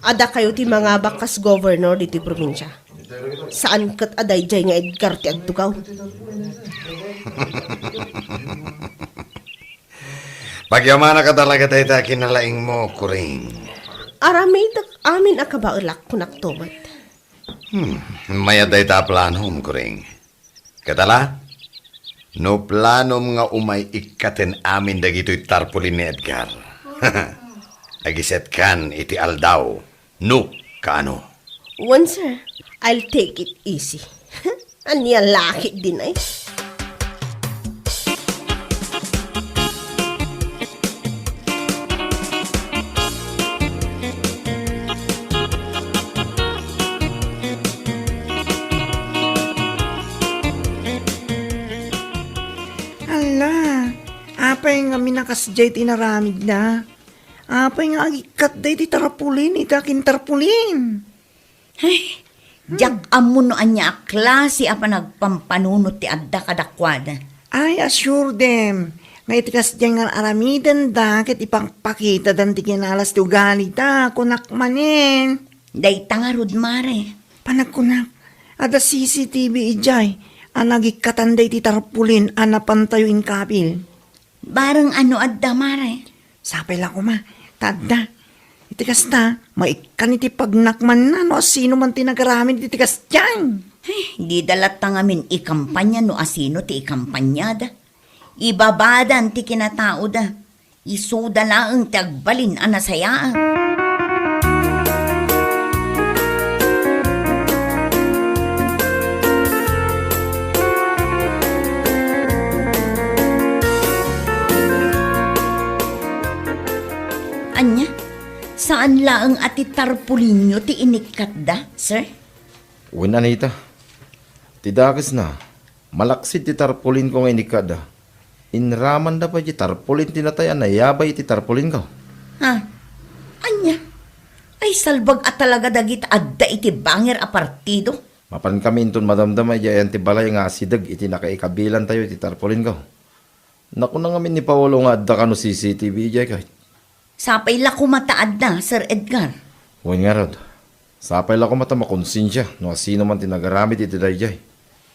a dakayo ti mangabak kas gobernador ditoy probinsia. Saan ket a daydiay nga Edgar ti agtugaw. Pagyamanak a talaga dayta a kinalaingmo, Kuring. Aramidek amin a kabaelak, kunakto met. Hmm, mayat dayta a planom, Kuring. Ket ala, no planom nga umay ikkaten amin dagitoy tarpaulin ni Edgar, agisetkan iti aldaw, no kaano. Wen, sir. I'll take it easy. Ania la ketdin ay? Ala, apay ngamin a kasdiay ti inaramidna? Apay nga agikkatda iti tarpaulin iti akin tarpaulin? Ay, diak ammo no ania a klase a panagpampanunot ti adda kadakuada. I assure them nga iti kasdiay nga aramidenda ket ipakpakitadan ti kinalas ti ugalida, kunak manen. Dayta ngarud, mare. Panagkunak, adda C C T V idiay a nagikkatan daydi tarpaulin a napantayo inkabil. Bareng ano adda, mare? Sapay la koma, ta adda. Iti kasta, maikkan iti pagnakmanna no asino man ti nagaramid iti kasdiay. Ay, dida latta ngamin ikampanya no asino ti ikampanyada. Ibabadan ti kinataoda. Isuda laeng ti agbalin a nasayaat. Ania? Saan laeng a ti tarpulinyo ti inikkatda, sir? Wen, Anita. Ti dakesna, malaksid ti tarpulinko nga inikkatda. Inramanda pay ti tarpulin ti natay a nayabay iti tarpulinko. Ha? Ania? Ay, salbag a talaga dagita adda iti bangir a partido. Mapankami inton madamdama idiay ayan ti balay nga asideg iti nakaikabilantayo iti tarpulinko. Nakuna ngamin ni Paolo nga adda kano C C T V idiay kay. Sapay la koma ta adda, Sir Edgar. Wen ngarud, sapay la koma ta makonsensia no asino man ti nagaramid iti daydiay.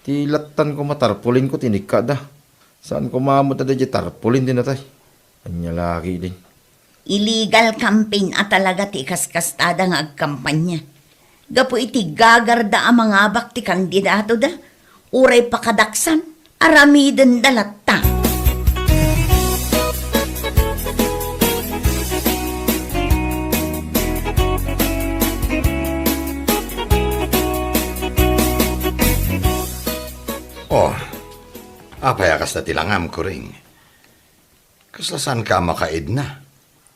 Ti lattan koma tarpulinko ti inikkatda. Saan koma met a daydiay tarpulin ti natay. Ania la ketdin? Illegal campaign a talaga ti ikaskastada nga agkampanya. Gapu iti gagarda a mangabak ti kandidatoda, uray pakadaksan, aramidenda latta. Oh, apay a kasta ti langam, Kuring? Kasla saanka a makaidna?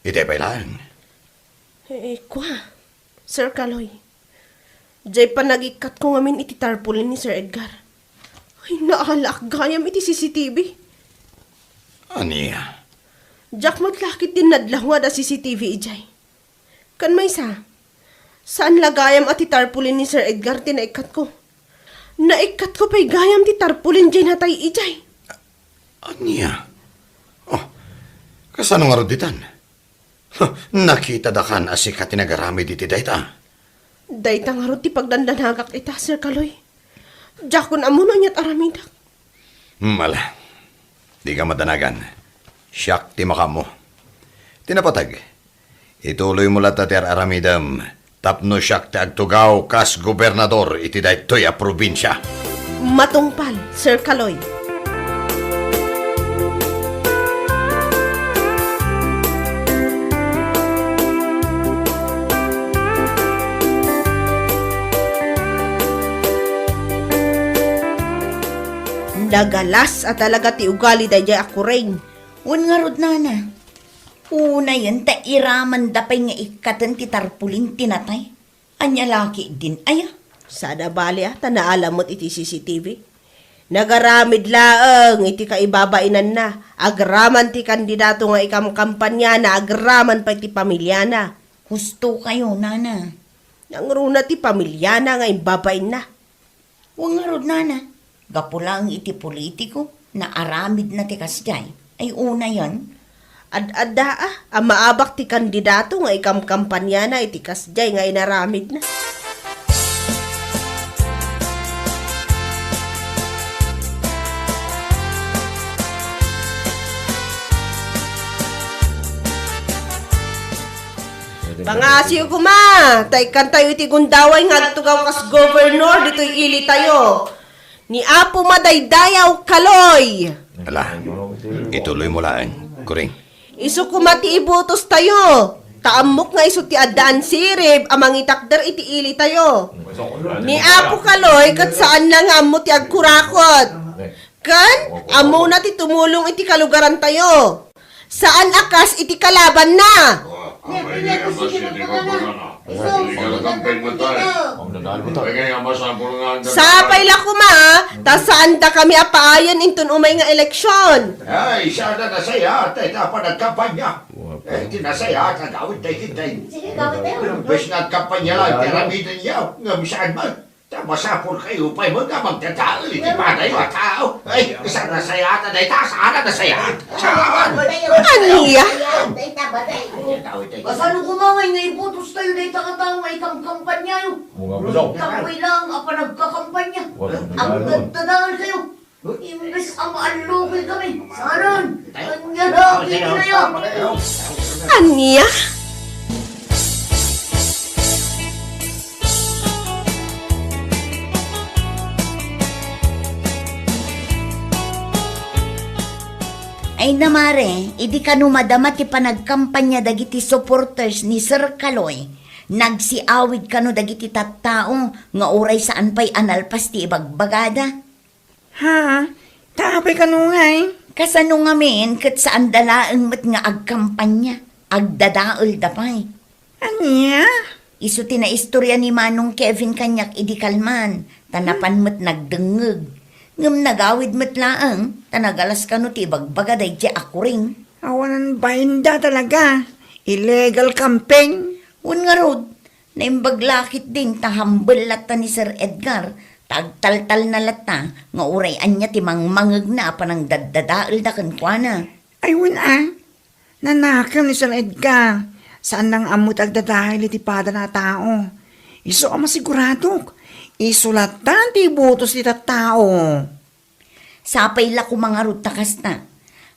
Itay pay laeng. Eh, kua, Sir Kaloy. Jay panagikkatko ngamin iti tarpulin ni Sir Edgar. Ay, naalaak gayam iti C C T V. Ania? Diak met la ketdin nadlawad a C C T V idiay. Ken maysa, saan la gayam a ti tarpulin ni Sir Edgar ti naikkatko. Naikkatko pay gayam ti tarpulin jay natay idiay. Ania? Oh, kasano ngarud ditan? Huh, nakitadakan a sika ti nagaramid iti dayta. Dayta ngarud ti pagdandanagak ita, Sir Kaloy. Diakon ammo no aniat aramidek. Hmm, ala. Dika madanagan. Siak ti makaammo. Ti napateg, ituloymo latta ti ar-aramidem tapno siak ti agtugaw kas gobernador iti daytoy a probinsia. Matungpal, Sir Kaloy. Nagalas a talaga ti ugali daydiay a Kuring. Wen ngarud, nana. Unayen ta iramanda pay nga ikkaten ti tarpulin ti natay. Ania la ketdin aya? Saan a bali a ta naala met iti C C T V. Nagaramid laeng iti kaibabainanna, agraman ti kandidato nga ikamkampaniana, agraman pay ti pamiliana. Husto kayo, nana. Nangruna ti pamiliana nga imbabainna. Wen ngarud, nana, gapu laeng iti politiko, naaramidna ti kasdiay. Ay, unayen. Ad-adda a, a maabak ti kandidato nga ikamkampaniana iti kasdiay nga inaramidna. Pangasiyo koma, ta ikkantayo iti gundaway nga agtugaw kas gobernador ditoy ilitayo. Ni Apo Madaydayaw Kaloy. Ala, ituloymo laeng, Kuring. Isu koma ti ibotostayo. Ta ammok nga isu ti addaan sirib a mangitakder iti ilitayo. Ni Apo Kaloy ket saanna nga ammo ti agkurakot. Ken ammona ti tumulong iti kalugarantayo. Saan a kas iti kalabanna. Sapay la koma, ta saan dakami a paayen inton umay nga eleksyon. Ay, saan a nasayaat dayta a panagkampanya. Eh, ti nasayaat, agawid tayo, kitay. Imbes nga agkampanya lang, ti aramidenyo, ngem saan man. Ta masapul kayo pay met nga magdadael iti padayo a tao. Ay, saan a nasayaat dayta? Saan a nasayaat? Saan? Ania? Kasano koma nga ibotostayo dayta a tao nga ikamkampanyayo? Tapno ilang a panagkakampanya. Agdadadael kayo. Imbes a maallukoy kami, saan? Ania la ketdin aya? Ania? Ay, namare, idi kano madama ti panagkampanya dagiti supporters ni Sir Kaloy, nagsiawid kano dagiti tattao nga uray saan pay a nalpas ti ibagbagada. Ha? Ta apay kano ngay? Kasano ngamin ket saanda laeng met nga agkampanya? Agdadaelda pay. Ania? Isu ti naistorya ni Manong Kevin kaniak idi kalman, ta napan met nagdengngeg. Ngem nagawid met laeng, ta nagalas kano ti ibagbaga daydiay a Kuring. Awanan bainda talaga. Illegal camping. Wen ngarud, naimbag la ketdin ta hambel latta ni Sir Edgar, ta agtaltalna latta nga uray ania ti mangmangegna a panangdaddadaelda kenkuana. Ay, wen a, nanakem ni Sir Edgar. Saanna nga ammo ti agdadael iti padana a tao. Isu a masiguradok. Isu latta ti ibotos ti tattao. Sapay la koma ngarud ta kasta.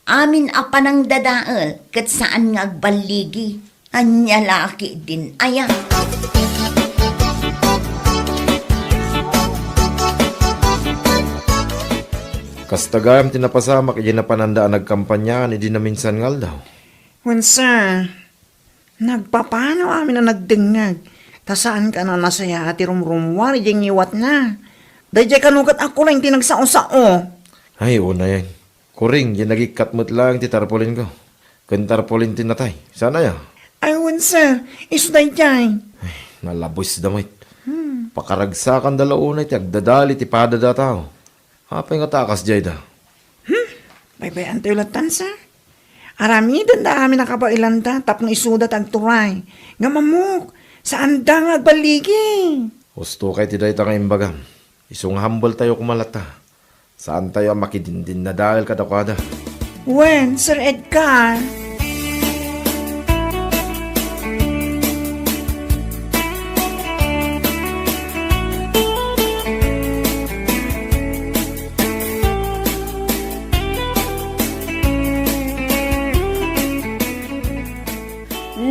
Amin a panangdadael ket saan nga agballigi. Ania la ketdin aya? Kasta gayam ti napasamak idi napananda a nagkampanyaan idi naminsan nga aldaw. Wen, sir. Nagpapano amin a nagdengngeg, ta saan kano a nasayaat ti rumrummuar idiay ngiwatna. Daydiay kano ket a Kuring ti nagsao-sao. Ay, unayen. Kuring, diay nagikkat met laeng ti tarpulinko. Ken tarpulin ti natay. Saan aya? Ay, wen, sir. Isu daydiay. Ay, nalabusda met. Hmm. Pakaragsakanda la unay ti agdadael iti padada a tao. Apay ngata a kasdiay da? Hmm? Baybay-antayo lattan, sir. Aramidenda amin a kabaelanda tapno isuda ti agturay. Ngem ammok, saanda nga agballigi. Husto kay ti dayta nga imbagam. Isu nga hambeltayo koma latta. Saantayo a makidindinnadael kadakuada. Wen, Sir Edgar.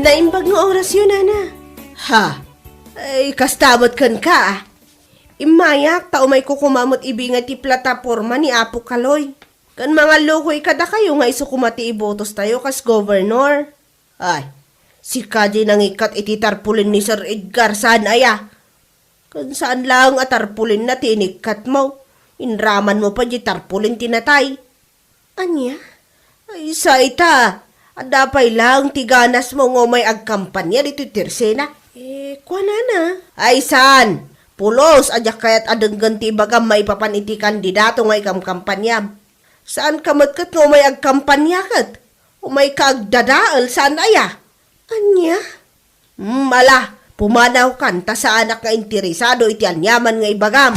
Naimbag nga orasyo, nana. Ha? Ay, kasta met kenka, a. Immayak, ta umayko koma met ibingay ti plataporma ni Apo Kaloy. Ken mangallukoy kadakayo nga isu koma ti ibotostayo kas gobernador. Ay, sika diay nangikkat iti tarpaulin ni Sir Edgar, saan aya? Ken saan laeng a tarpaulinna ti inikkatmo. Inramanmo pay diay tarpaulin ti natay. Ania? Ay, sa ita, adda pay laeng ti ganasmo nga umay agkampanya ditoy Tirsena? Eh, kuanana? Ay, saan? Pulos a diak kayat a denggen ti ibagam maipapan iti kandidato nga ikamkampanyam. Saanka met ket nga umay agkampanya ket umayka agdadael, saan aya? Ania? Hmm, ala, pumanawkan ta saanak nga interesado iti aniaman nga ibagam.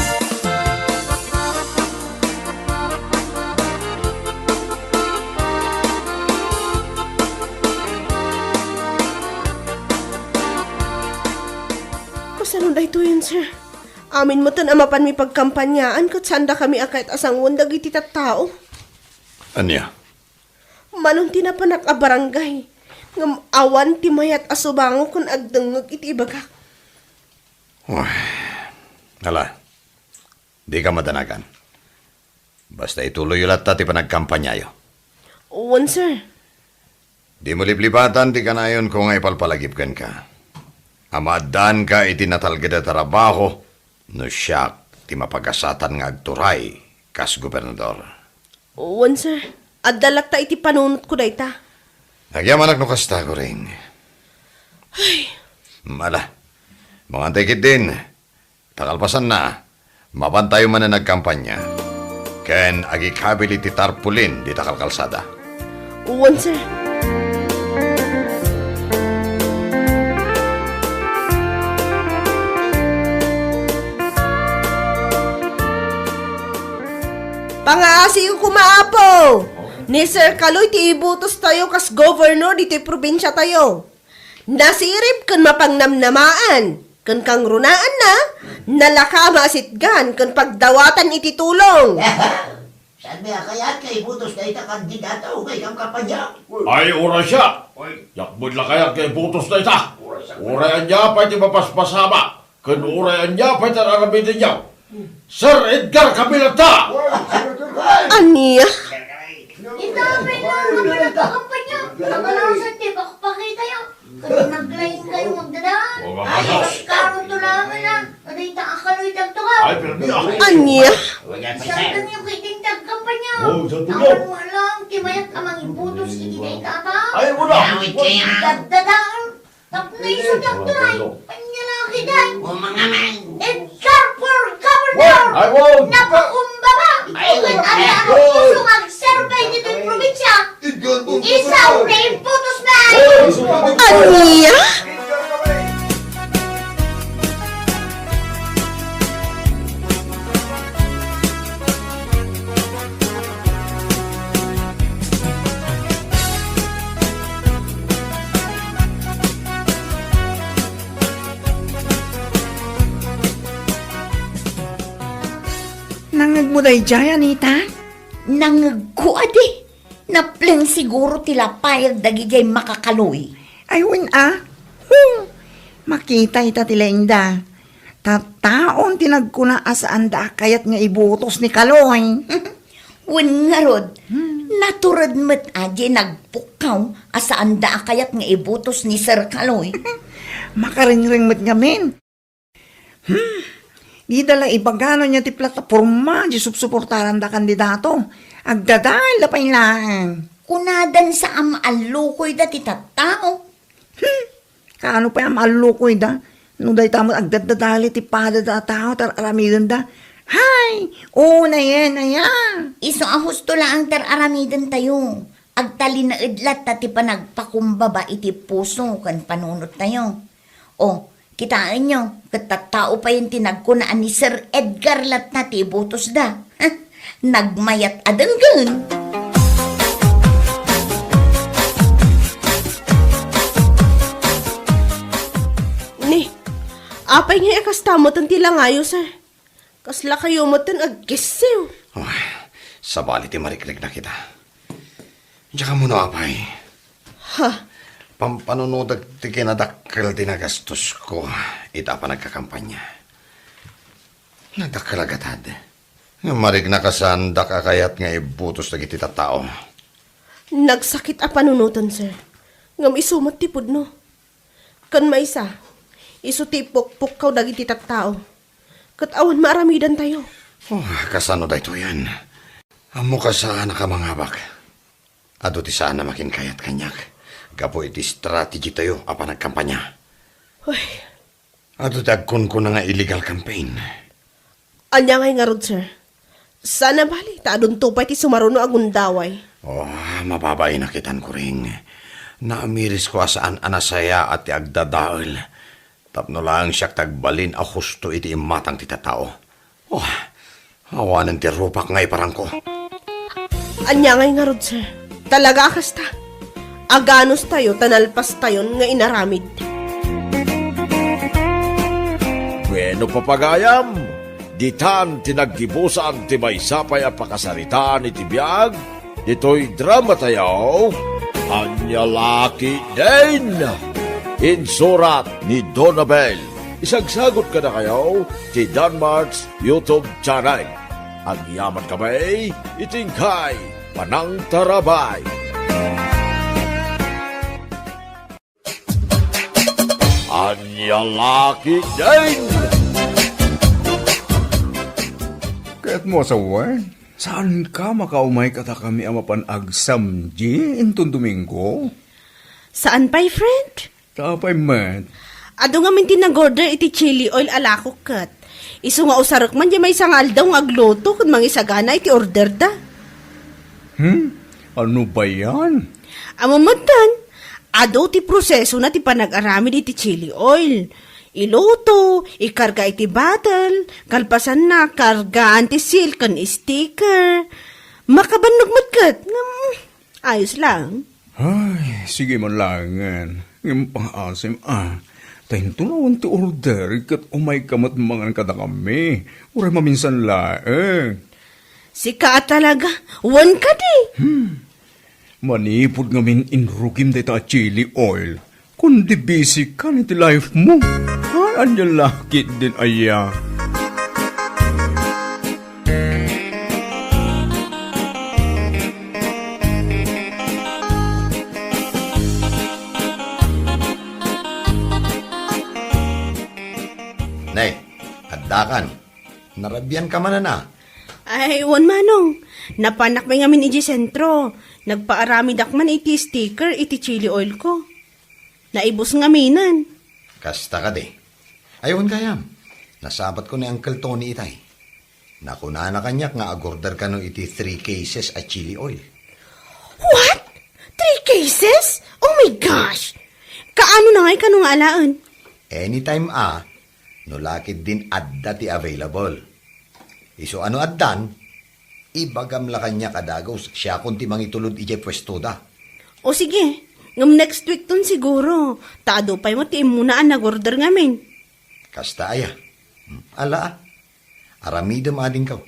Kasano daytoyen, sir? Amin metten a mapanmi pagkampanyaan ket saandakami a kayat a sangoen dagiti tattao. Ania? Malon ti napanak a barangay, ngem awan ti mayat a subango ken agdengngeg iti ibagak. Uy, ala, dika madanagan. Basta ituloyyo latta ti panagkampanyayo. Wen, sir. Dimo liplipatan ti kanayonko nga ipalpalagip kenka. A maaddaanka iti natalged a trabaho no siak ti mapagasatan nga agturay kas gobernador. Wen, sir. Adda latta iti panunotko dayta. Agyamanak no kasta, Goring. Ay. Ala, mangantay ketdin. Ta kalpasanna, mapantayo manen agkampanya. Ken agikabil iti tarpaulin dita kalkalsada. Wen, sir. Pangaasiyo koma, Apo! Ni Sir Kaloy ti ibutostayo kas gobernador ditoy probinsiatayo. Nasirib ken mapangnamnamaan, ken kangrunaanna, nalaka a maasitgan ken pagdawatan iti tulong. Saan a kayat nga ibutos dayta kandidato nga ikamkampanya? Ay, uray siak! Diak met la kayat nga ibutos dayta. Uray ania pay ti mapaspasama, ken uray ania pay ti ar-aramidenyo, Sir Edgar kami latta! Ania? Ita pay nga kapanagkampanya, nagalasan ti pakpakitayo. Ket naglaing kayo magdadaan. O, ay, karon to laeng, ala. Adayta a Kaloy dagtoka. Ay, permi, ah. Ania? Sardengyo ketdin ti agkampanya. O, sardengyo. Awan met lang ti mayat a mangibutos iti dayta a tao. Ay, wala. Daddadael. Tapno isu ti agturay. Ania la ketdin? O, mangaman. Edgar for governor! Ay, wow! Napakumbaba! Ay, ket wow! Ania a puso nga agserbi ditoy probinsia? Isaw ti ibutos na! Ania? Nangngegmo daydiay, Anita? Nangngegko, adi. Napleng siguro ti lapayag dagidiay makakaloy. Ay, wen a. Hmm. Makita ita ti laingda. Tattaon ti nagkuna a saanda a kayat nga ibutos ni Kaloy. Wen ngarud, hmm, natured met a diay nagpukkaw a saanda a kayat nga ibutos ni Sir Kaloy. Makarengreng met ngamin. Hmm, dida la ibagano nia ti plataporma diay supsuportaranda kandidato. Agdadael da pay laeng. Kunadan sa a maallukoyda ti tattao. Hmm, kaano pay a maallukoyda? No dayta met agdaddadael ti padada a tao, ti ar-aramidenda. Hay! O, nayen, aya! Isu a husto laeng ti ar-aramidentayo. Agtalinaed latta ti panagpakumbaba iti puso ken panunottayo. O, kitaenyo, ket tattao payen ti nagkuna a ni Sir Edgar latta ti ibutosda. Nagmayat a denggen! Ni, apay ngay a kasta metten ti langayo, sir? Kasla kayo metten agkessiw. Oh, sabali ti marikriknak ita. Diak ammo no apay. Ha? Pampanunotek ti kinadakkel ti nagastosko ita a panagkakampanya. Nagdakkel a gatad. Ngem marignak a saandak a kayat nga ibutos dagiti tattao. Nagsakit a panunoten, sir. Ngem isu met ti pudno. Ken maysa, isu ti ipukpukkaw dagiti tattao. Ket awan maaramidantayo. Oh, kasano daytoyen? Ammok a saanak a mangabak. Adu ti saan a makinkayat kaniak gapu iti strategy tayo a panagkampanya. Uy. Adu ti agkunkuna nga illegal campaign. Ania ngay ngarud, sir? Saan a bali, ta adunto pay ti sumaruno a gundaway. Oh, mababainak itan, Kuring. Naamirisko a saan a nasayaat ti agdadael. Tapno laeng siak ti agbalin a husto iti immatang ti tattao. Oh, awanen ti rupak nga iparangko. Ania ngay ngarud, sir? Talaga a kasta? Aganustayo ta nalpastayon nga inaramid. Bueno, papagayam, ditan ti naggibusan ti maysa pay a pakasaritaan iti biag, ditoy drama tayo, Ania La Ketdin. Insurat ni Donabel. Isagsagot kadakayo ti Danmart's YouTube channel. Agyaman kami iti inkay panangtarabay. Ania La Ketdin. Ket mo, asawa, saan ka makaumay kadakami a mapan agsamdi inton Domingo? Saan pay, friend? Ta apay met? Adu ngamin ti nag-order iti chili oil a lakok ket. Isu nga usarek man diay maysa nga aldaw nga agluto ken mangisagana iti orderda. Hmm? Ano ba yan? Ammom metten, adu ti prosesona ti panag-aramid iti chili oil. Iluto, ikarga iti bottle, kalpasanna, kargaan ti seal ken sticker. Makabannog met ket, ngem, ayos lang. Ay, sige man laengen. Ngem pangaasim, a. Ta inton awan ti order, ket umayka met mangan kadakami. Uray maminsan laeng. Sika a talaga, wen kadi? Hmm. Manipud ngamin inrugim dayta a chili oil. Kundi busy ka iti life mo. Ay, ania La Ketdin aya. Nay, addakan. Narabian ka manen a? Ay, wen manong. Napanak pay ngamin idiay sentro. Nagpaaramidak man iti sticker iti chili oil ko. Naibus ngaminen. Kasta kadi. Ay, wen gayam. Nasabatko ni Uncle Tony itay. Nakunana kaniak nga agorder kano iti three cases a chili oil. What? Three cases? Oh my gosh! Kaano na ngay kano nga alaen? Anytime a, no La Ketdin adda ti available. Isu a no addan, ibagam la kaniak a dagus, siakon ti mangitulod idiay puestoda. O sige, ngem next week ton siguro, ta adu pay met ti immuna a nag-order ngamin. Kasta aya. Hmm, ala a. Aramidem adingko.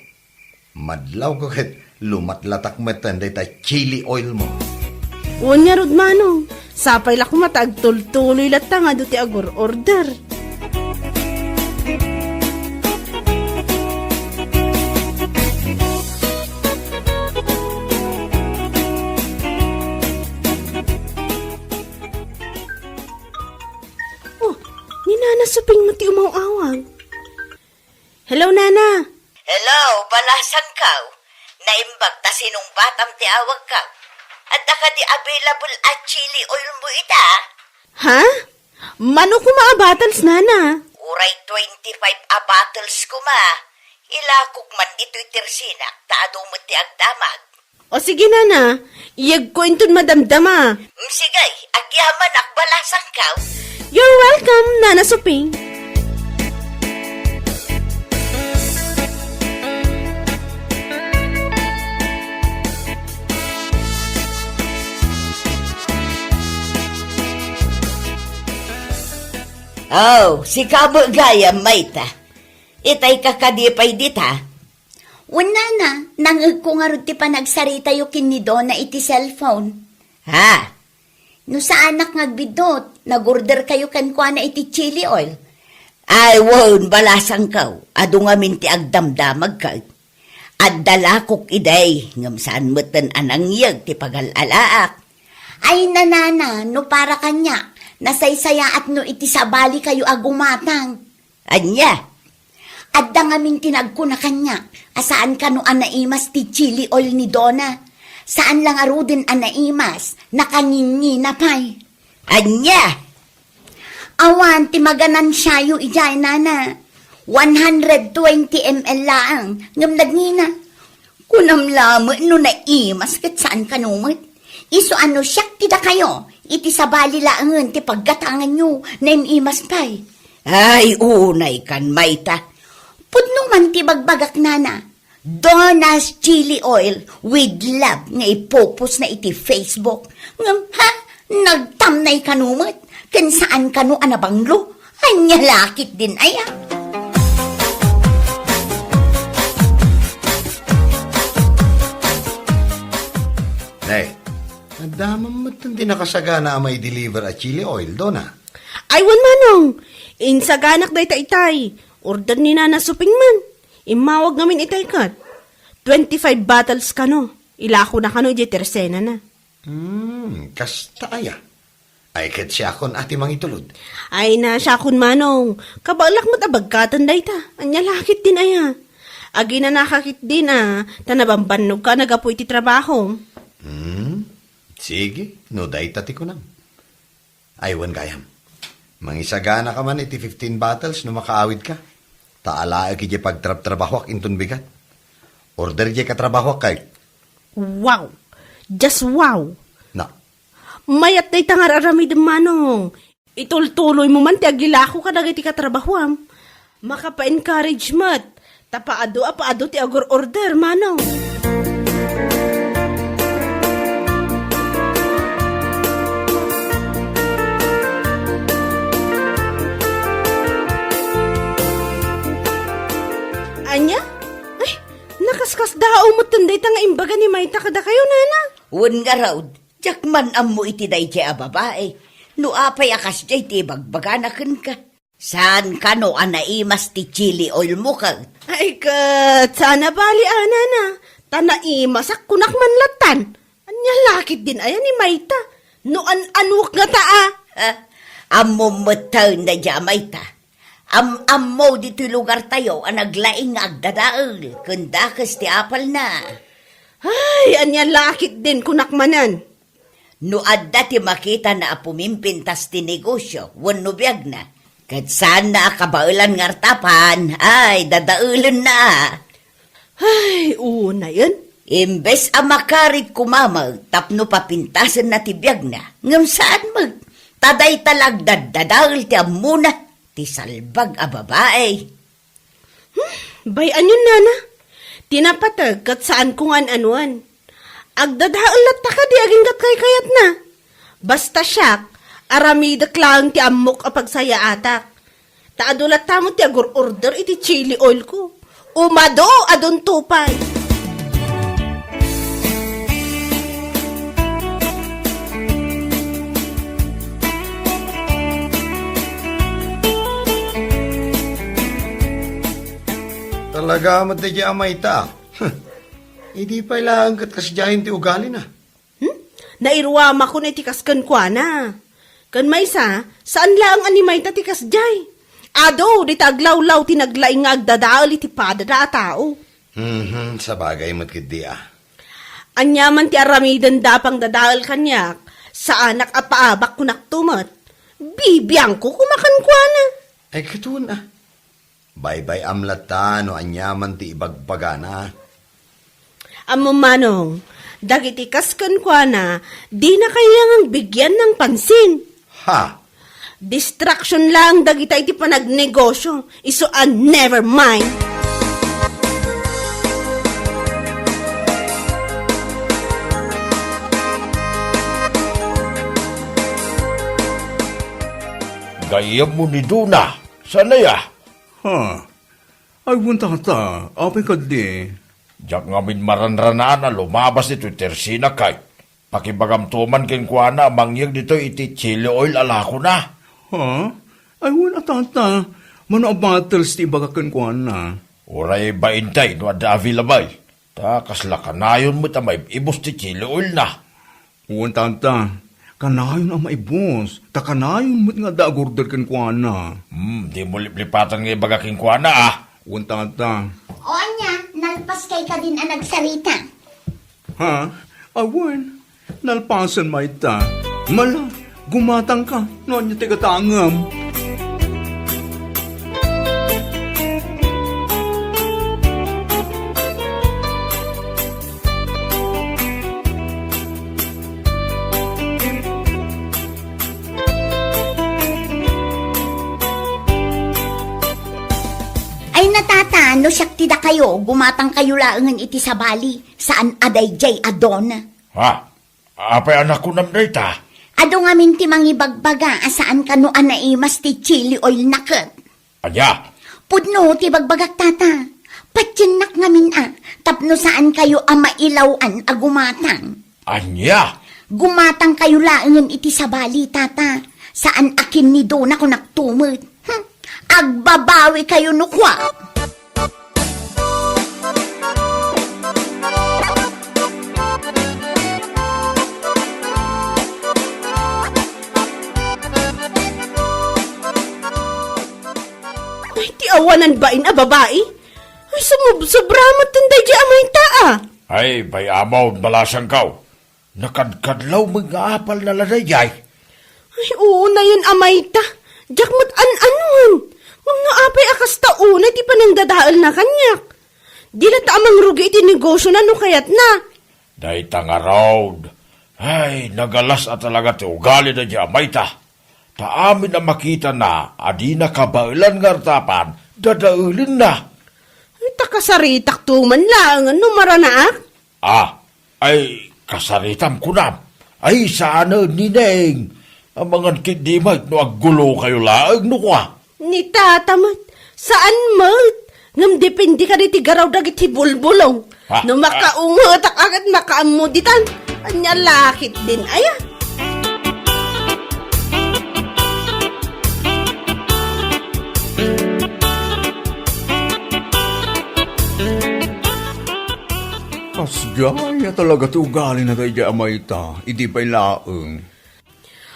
Madlawko ket lumatlatak metten dayta chili oil mo. Wen ngarud manong, sapay la koma ta agtultuloy latta nga adu ti agor-order. Oh, ni Nana Suping met ti umaw-awag. Hello, Nana. Hello, balasangko. Naimbag ta sinungbatam ti awagko. Adda kadi available a chili oil mo ita? Ha? Mano koma a bottles, Nana? Uray twenty-five a bottles koma. Ilakok man ditoy tersinak ta adu met ti agdamag. O sige, Nana, iyegko inton madamdama. Mm, sige, agyamanak, balasangko. You're welcome, Nana Suping. Oh, sika met gayam, mayta? Itay ka kadi pay dita? Wen, Nana, nangngegko ngarud ti panagsaritayo ken ni Donna iti cellphone. Ha? No saanak nga agbiddut, nag-order kayo kenkuana iti chili oil. Ay, wen, balasangko, adu ngamin ti agdamdamag ket. Adda lakok idi, ngem saan metten a nangyeg ti pagal-alaak. Ay, nanana, no para kaniak, nasaysayaat no iti sabali kayo a gumatang. Ania? Adda ngamin ti nagkuna kaniak a saan kano a naimas ti chili oil ni Dona. Saan la ngaruden a naimas, nakangingina pay. Ania? Awan ti maganansiayo idiay, nana. One hundred twenty M L laeng, ngem nagngina. Kunam lamet no naimas ket saan kano met. Isu a no siak ti dakayo, iti sabali laengen ti paggatanganyo, naim-imas pay. Ay, unay kan, mayta. Pudno man ti bagbagak, nana. Dona's Chili Oil with love nga ipupos na iti Facebook. Ngem, ha? Nagtamnay kano met, ken saan kano a nabanglo. Ania lakit din aya? Nay, adda man metten ti nakasagana a mai-deliver a chili oil, Dona? Ay, wen, Manong. Insaganak dayta itay. Order ni Nana Suping man. Immawag ngamin itay ket. Twenty-five bottles kano. Ilakona kano idiay tersenana. Hmm, kasta aya. Ay, ket siakon a ti mangitulod. Ay na, siakon, Manong. Kabaelak met a bagkaten dayta. Ania lakit din aya? Aginanaka ketdin a, ta nabambannogka a naggapu iti trabahom. Hmm, sige, no dayta ti kunam. Ay, wen gayam. Mangisaganaka man iti fifteen bottles no makaawidka. Ta alaek idiay pagtrabtrabahoak inton bigat. Order idiay katrabahoak kay. Wow! Just wow! Na, Mayat dayta nga ar-aramidem, Manong. Itultuloymo man ti agilako kadagiti katrabahoam. Makapa-encourage met. Ta paadu a paadu ti agur-order, Manong. Ania? Ay, nakaskasdaaw metten dayta nga imbaga ni Mayta kadakayo, nana. Wen ngarud, diak man ammo iti daydiay a babai. No apay a kasdiay ti ibagbagana kenka? Saan kano a naimas ti chili oil mo ket? Ay ket, saan a bali, a, nana. Ta naimasak, kunak man lattan. Ania lakit din aya ni Mayta? No an-anok ngata a. Ha? Ammom metten daydiay a Mayta. Am-ammo ditoy lugartayo a naglaing nga agdadael ken dakes ti apalna. Ay, ania lakit din kunak manen. No adda ti makitana a pumimpintas ti negosio wenno biagna, ket saanna a kabaelan nga artapan, ay, dadaelenna. Ay, unayen. Imbes a makarit kumamek tapno papintasenna ti biagna, ngem saan met, ta dayta la agdaddadael ti ammona, ti salbag a babai. Hmm, bay-ayon, nana. Ti napateg ket saanko nga an-anuan. Agdadael latta kadi aginggat kaykayatna. Basta siak, aramidek laeng ti ammok a pagsayaatak. Ta adu latta met ti agur-order iti chili oil ko. Umadu, adunto pay. Talaga met daydiay a Mayta. Huh. Idi pay laeng ket kasdiayen ti ugalina. Hmm? Nairuamakon iti kas kenkuana. Ken maysa, saan laeng a ni Mayta ti kasdiay. Adu, dita aglawlaw ti naglaing nga agdadael iti padada a tao. Mhm, sabagay met ketdi a. Ania man ti aramidenda a pangdadael kaniak, saanak a paabak kunakto met. Bibiangko koma kenkuana. Ay, ket wen a. Baybay-am latta no aniaman ti ibagbagana. Ammom, Manong, dagiti kas kenkuana, dina kailangan bigian ng pansin. Ha? Distraction lang dagita iti panagnegosyo. Isu a never mind. Gayyemmo ni Dona, saan aya? Ha? Ay, wen, tata, apay kadi? Diak ngamin maranranaan a lumabas ditoy tersina kay. Pakibagamto man kenkuana a mangyeg ditoy iti chili oil a lakona. Ha? Ay, wen a, tata. Mano a bottles ti ibagak kenkuana? Uray bainte no adda available. Ta kasla kanayon met a maib-ibus ti chili oilna. Wen, tata. Kanayon a maibus. Ta kanayon met nga adda agorder kenkuana. Hmm, dimo liplipatan nga ibaga kenkuana, a. Wen, tata. O ania, nalpaskay kadin a nagsarita? Ha? Awan, nalpasen mayta. Mala, gumatangka no ania ti gatangem. Ay, na, tata, no siak ti dakayo, gumatangkayo laengen iti sabali. Saan a daydiay a don. Ha? Apay a nakunam dayta? Adu ngamin ti mangibagbaga a saan kano a naimas ti chili oil na ket. Ania? Pudno ti bagbagak, tata. Patiennak ngamin a, tapno saan kayo a mailaw-an a gumatang. Ania? Gumatang kayo laengen iti sabali, tata. Saan a kinnidona kunak tumet. Hmm. Agbabawi kayo no kua. Ay, ti awanan bain a babai. Ay, sumubsobra met daydiay a mayta, a. Ay, bay-am, balasangkaw. Nakadkadlaw met nga apalna la daydiay. Ay, unayen a mayta. Diak met an-anuan. Ngem no apay a kasta unay ti panangdadaelna kaniak. Di latta a mangrugi iti negosiona no kayatna. Dayta ngarud. Ay, nagalas a talaga ti ugali daydiay a mayta. Ta amin a makitana a dina kabaelan nga artapan, dadaelenna. Ay, ta kasaritakto man laengen no maranaak. Ah, ay, kasaritam kunam. Ay, saan, Nineng. Amangan ketdi met no aggulokayo laeng no kua. Ni tata met, saan met. Ngem depende kadi ti garaw dagiti bulbulong. Ha? No makaungetak a ket makaammo ditan, ania la ketdin aya? Kasdiay a talaga ti ugalina daydiay a mayta, idi pay laeng.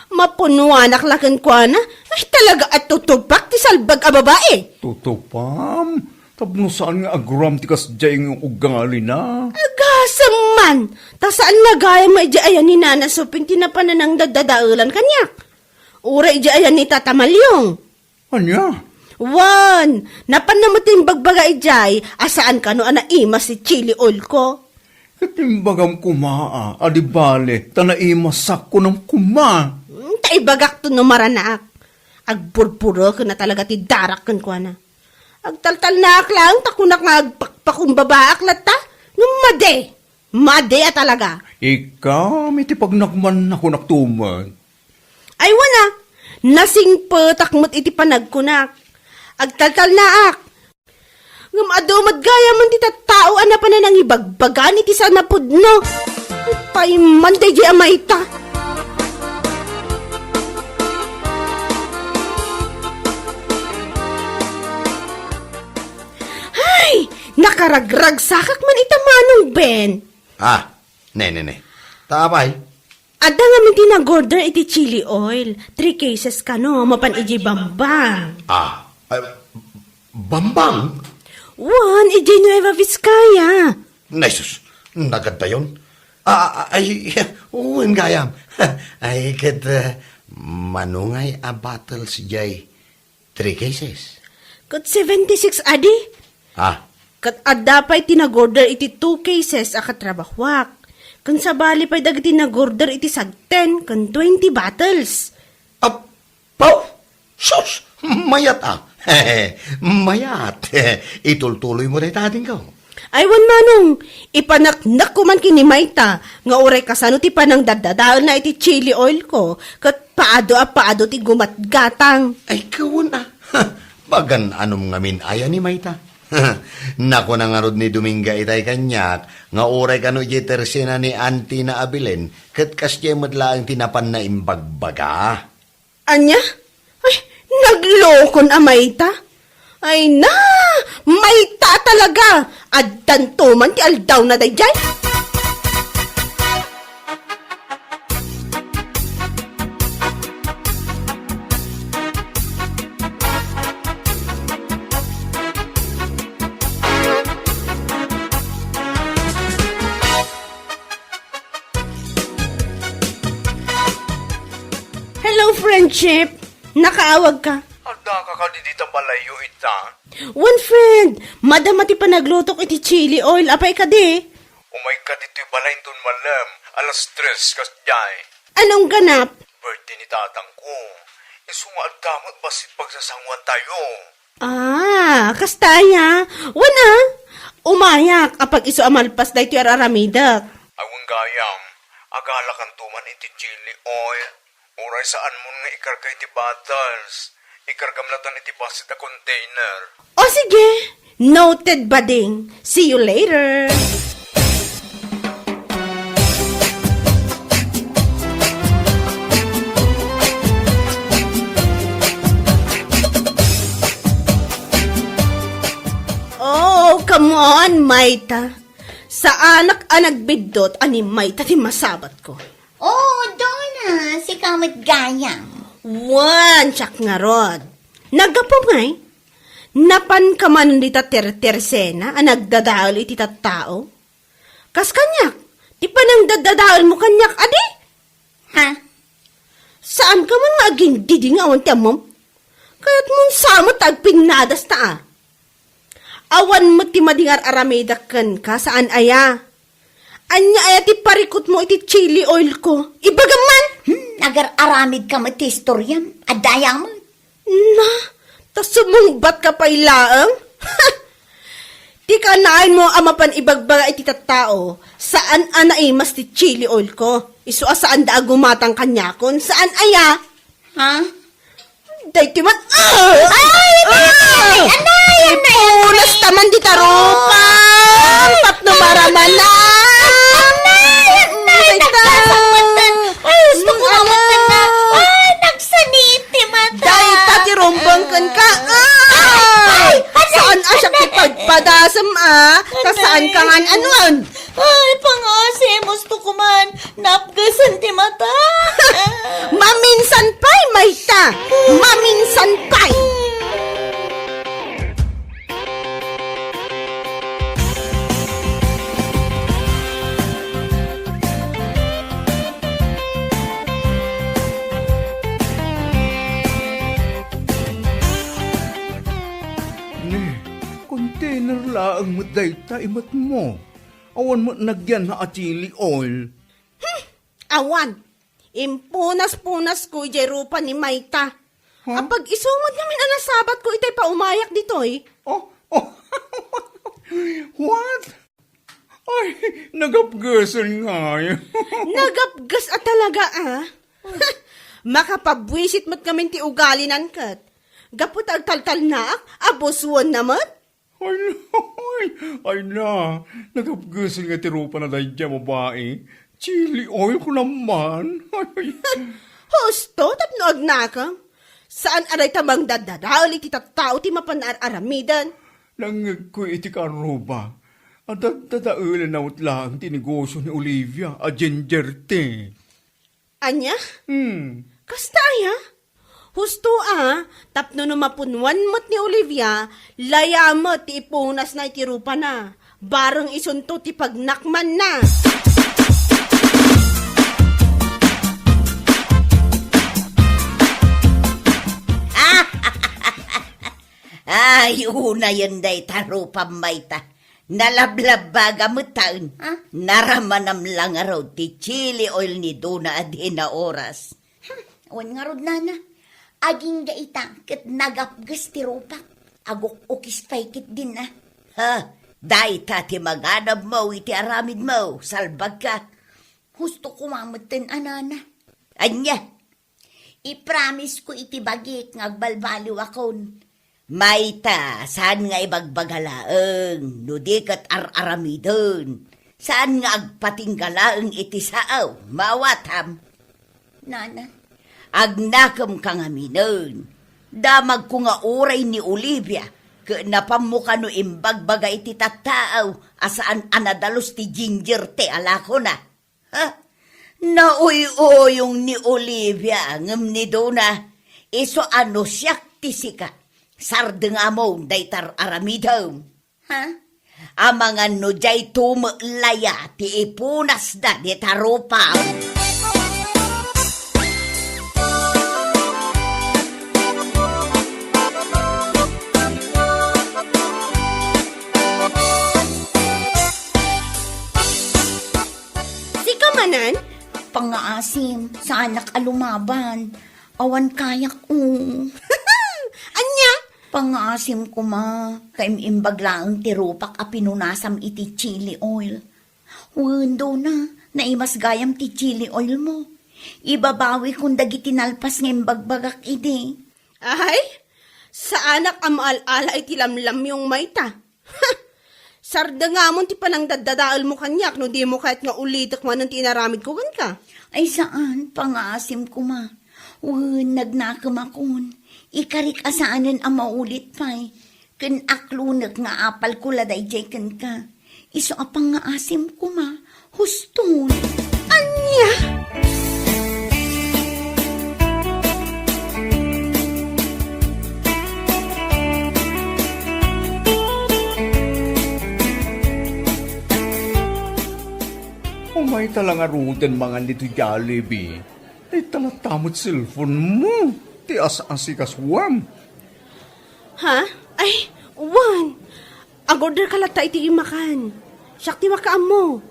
Mapunuanak la kenkuana, ay talaga a tutupak ti salbag a babai. Tutupam? Tapno saan nga aguram ti kasdiay nga ugalina? Agasem man! Ta saan nga gayam nga idiay ayan ni Nana Suping ti napan a nangdadadaelan kaniak. Uray idiay ayan ni Tata Maliong. Ania? Wen, napanna met ti imbagbaga idiay a saan kano a naimas ti chili oil ko. Ket imbagam koma a, a di bale, ta naimasak kunam koma. Hmm, ta ibagakto no maranaak. Agpurpureken a talaga ti darak kenkuana. Agtaltalnaak laeng ta kunak nga agpakpakumbabaak latta. Ngem madi, madi a talaga. Ikam iti pagnakmanna kunak tumet. Ay, wen a, nasingpetak met iti panagkunak. Agtaltalnaak. Ngem adu met gayam ti tattao a napan a nangibagbagan iti saan a pudno. Pay man daydiay a mayta. Ay, nakaragragsakak man ita, Manong Ben. Ah, ne, ne, ne. Ta apay? Adda ngamin ti nag-order iti chili oil. Three cases kano, mapan idiay Bambang. Ah, ah, Bambang? Wen, idiay Nueva Vizcaya. Nay sus, nagadayon. Ah, ah, ay, wen gayam. Ay, ket, eh, mano ngay a bottles diay? Three cases. Ket seventy-six adi? Ah. Ket adda pay ti nag-order iti two cases a katrabahuak. Ken sabali pay dagiti nag-order iti sagten ken twenty bottles. Apaw! Sus! Mayat a! Mayat! Itultuloy mo dayta, adingko. Ay, wen, Manong, ipaneknek ko man ken ni Mayta nga uray kasano ti panangdaddadaelna iti chili oil ko, ket paadu a paadu ti gumatgatang. Ay, kawen a. Pagan-anom ngamin aya ni Mayta? Nakuna ngarud ni Dominga itay kaniak nga uray kano idiay tersena ni Auntie na a bilen, ket kasdiay met laeng ti napanna imbagbaga. Ania? Ay, naglokon a mayta? Ay na, mayta talaga! Addanto man ti aldawna daydiay? Hello, friendship! Nakaawag ka? Adda ka kadi dita balayyo ita? Wen, friend, madama ti panaglutok iti chili oil. Apay kadi? Umayka ditoy balayton malem, alas tres kasdiay. Anong ganap? Birthday ni tatangko. Isu nga adda met bassit pagsasanguantayo. Ah, kasta aya. Wen a, umayak apag isu a malpas daytoy ar-aramidek. Awan gayam, agalakanto man iti chili oil. Uray saanmon nga ikarga iti bottles. Ikargam latan iti bassit a container. O sige, noted, bading. See you later. Oh, come on, Mayta. Saanak a nagbiddut a ni Mayta ti masabatko. Oh, Donna, sika met gayam. Wan, siak ngarud. Naggapu ngay? Napanka man dita tertersena a nagdadael iti tattao? Kas kaniak, ti panangdadadaelmo kaniak, adi? Ha? Saanka man nga agindidi nga awan ti ammom? Kayatmon sa met ta agpinnadasta a. Awan met ti madi nga ar-aramidek kenka, saan aya? Ania aya ti parikutmo iti chili oil ko? Ibagam man! Hmm, agar-aramidka met ti istoriam. Adda aya met. Na, ta sumungbatka pay laeng? Ti kanayon mo a mapan ibagbaga iti tattao, saan a naimas ti chili oil ko. Isu a saanda a gumatang kaniakon, saan aya? Ha? Daytoy man, ah! Ay, anay, anay, anay, anay, ipunas ta man dita rupa! Tapno maramana! Anay, anay, nagkasangpatan! Ay, gusto ko mamatan na! Ay, nagsanit ti mata! Dayta ti rumbeng kenka, ah! Ay, anay, saan a siak ti anay, padpadasem, ah? Ta saan ka nga an-anuan? Ay, pangasi, gusto ko man! Napgesen ti mata. Maminsan pay, Mayta! Maminsan pay! Ni, container laeng met dayta imatmo. Awan met nagyan a chili oil. Hmm, awan. Impunas-punasko idiay rupa ni Mayta. Huh? Apag isu met ngamin a nasabatko itay paumayak ditoy. Oh, oh. What? Ay, nagapgesen ngay. Nagapges a talaga, ah. Makapabwisit met ngamin ti ugalinan ket. Gapu ta agtaltalnaak, abusuenna met. Ay, ay, ay na, nagapgesen nga ti rupana daydiay a babai. Chili oil ko naman. Ay, ay. Husto, tapno agnakam. Saan a dayta mangdadadael iti tattao ti mapan ar-aramiden? Nangngegko iti kaarruba a daddadaelenna met laeng ti negosio ni Olivia a ginger tea. Ania? Hmm. Kasta aya? Husto a, tapno no mapunwan met ni Olivia, laya met ti ipunasna iti rupana. Bareng isunto ti pagnakmanna. Ay, unayen dayta rupam, Mayta. Nalablabbaga met taen. Ha? Naramanam la ngarud ti chili oil ni Dona a dina oras. Hmm, awan ngarud, nana. Agingga ita ket nagapges ti rupak. Aguk-ukis pay ketdin a. Ha, dayta ti manganabmo iti aramidmo, salbagka. Husto koma metten a, nana. Ania? Ipromisesko iti bagik nga agbalbaliwakon. Mayta, saan nga ibagbaga laeng, no di ket ar-aramiden. Saan nga agpatingga laeng iti sao, maawatam. Nana, agnakemka ngaminen. Damagko nga uray ni Olivia, ket napammo kano imbagbaga iti tattao a saan a nadalus ti ginger tea a lakona. Ha? Nauy-uyong ni Olivia ngem ni Dona, isu a no siak ti sika, sardengamon dayta ar-aramidem. Ha? Amangan no diay tumeklaya ti ipunasda dita rupam. Sika manen? Pangaasim, saanak a lumaban. Awan kayak, o. Ania? Pangaasim koma, kaim-imbag laeng ti rupak a pinunasam iti chili oil. Wen, Dona, naimas gayam ti chili oil mo. Ibabawikon dagiti nalpas nga imbagbagak idi. Ay, saanak a maal-ala iti lamlamyong mayta. Sardengamon ti panangdaddadaelmo kaniak no dimo kayat nga ulitek manen ti inaramidko kenka. Ay saan, pangaasim koma. Wen, nagnakemakon. Ikarik a saanen a maulit pay. Ken aklonek nga apalko la daydiay kenka. Isu a pangaasim koma. Huston. Ania? Umayta la ngaruden mangan ditoy Jollibee. Dayta latta met cellphone mo ti as-asikasuam. Ha? Ay, wen. Agorder ka latta iti imakan. Siak ti makaammo.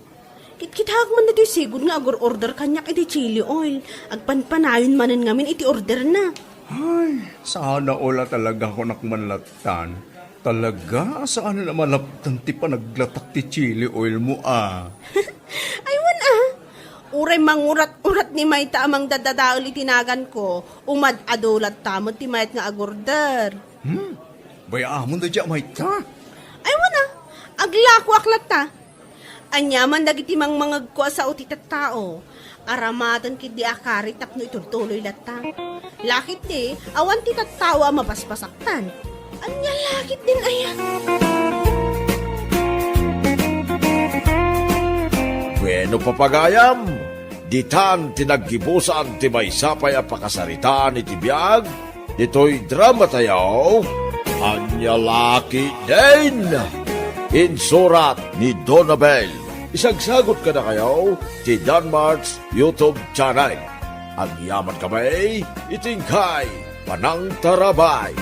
Kitkitaek man ditoy sigud nga agor-order kaniak iti chili oil. Agpanpanayon manen ngamin iti orderna. Ay, sana all a talaga kunak man lattan. Talaga a saan a malaptan ti panaglatak ti chili oil mo, a. Ay, wen, a. Uray mangurat-urat ni mayta a mangdadadael iti naganko, umad-adu latta met ti mayat nga agorder. Hmm? Bay-amon daydiay a mayta? Ay, wen, a. Aglakoak latta. Aniaman dagiti mangmangegko a sao ti tattao. Aramaten ketdi a kari tapno itultuloy latta. Laketdi, awan ti tattao a mapaspasaktan. Ania laketdin aya? Bueno, papagayam, ditan ti naggibusan ti maysa pay a pakasaritaan iti biag ditoy dramatayo, Ania Laketdin. Insurat ni Donabel. Isagsagut kadakayo ti Danmart's YouTube channel. Agyamankami iti inkay panangtarabay.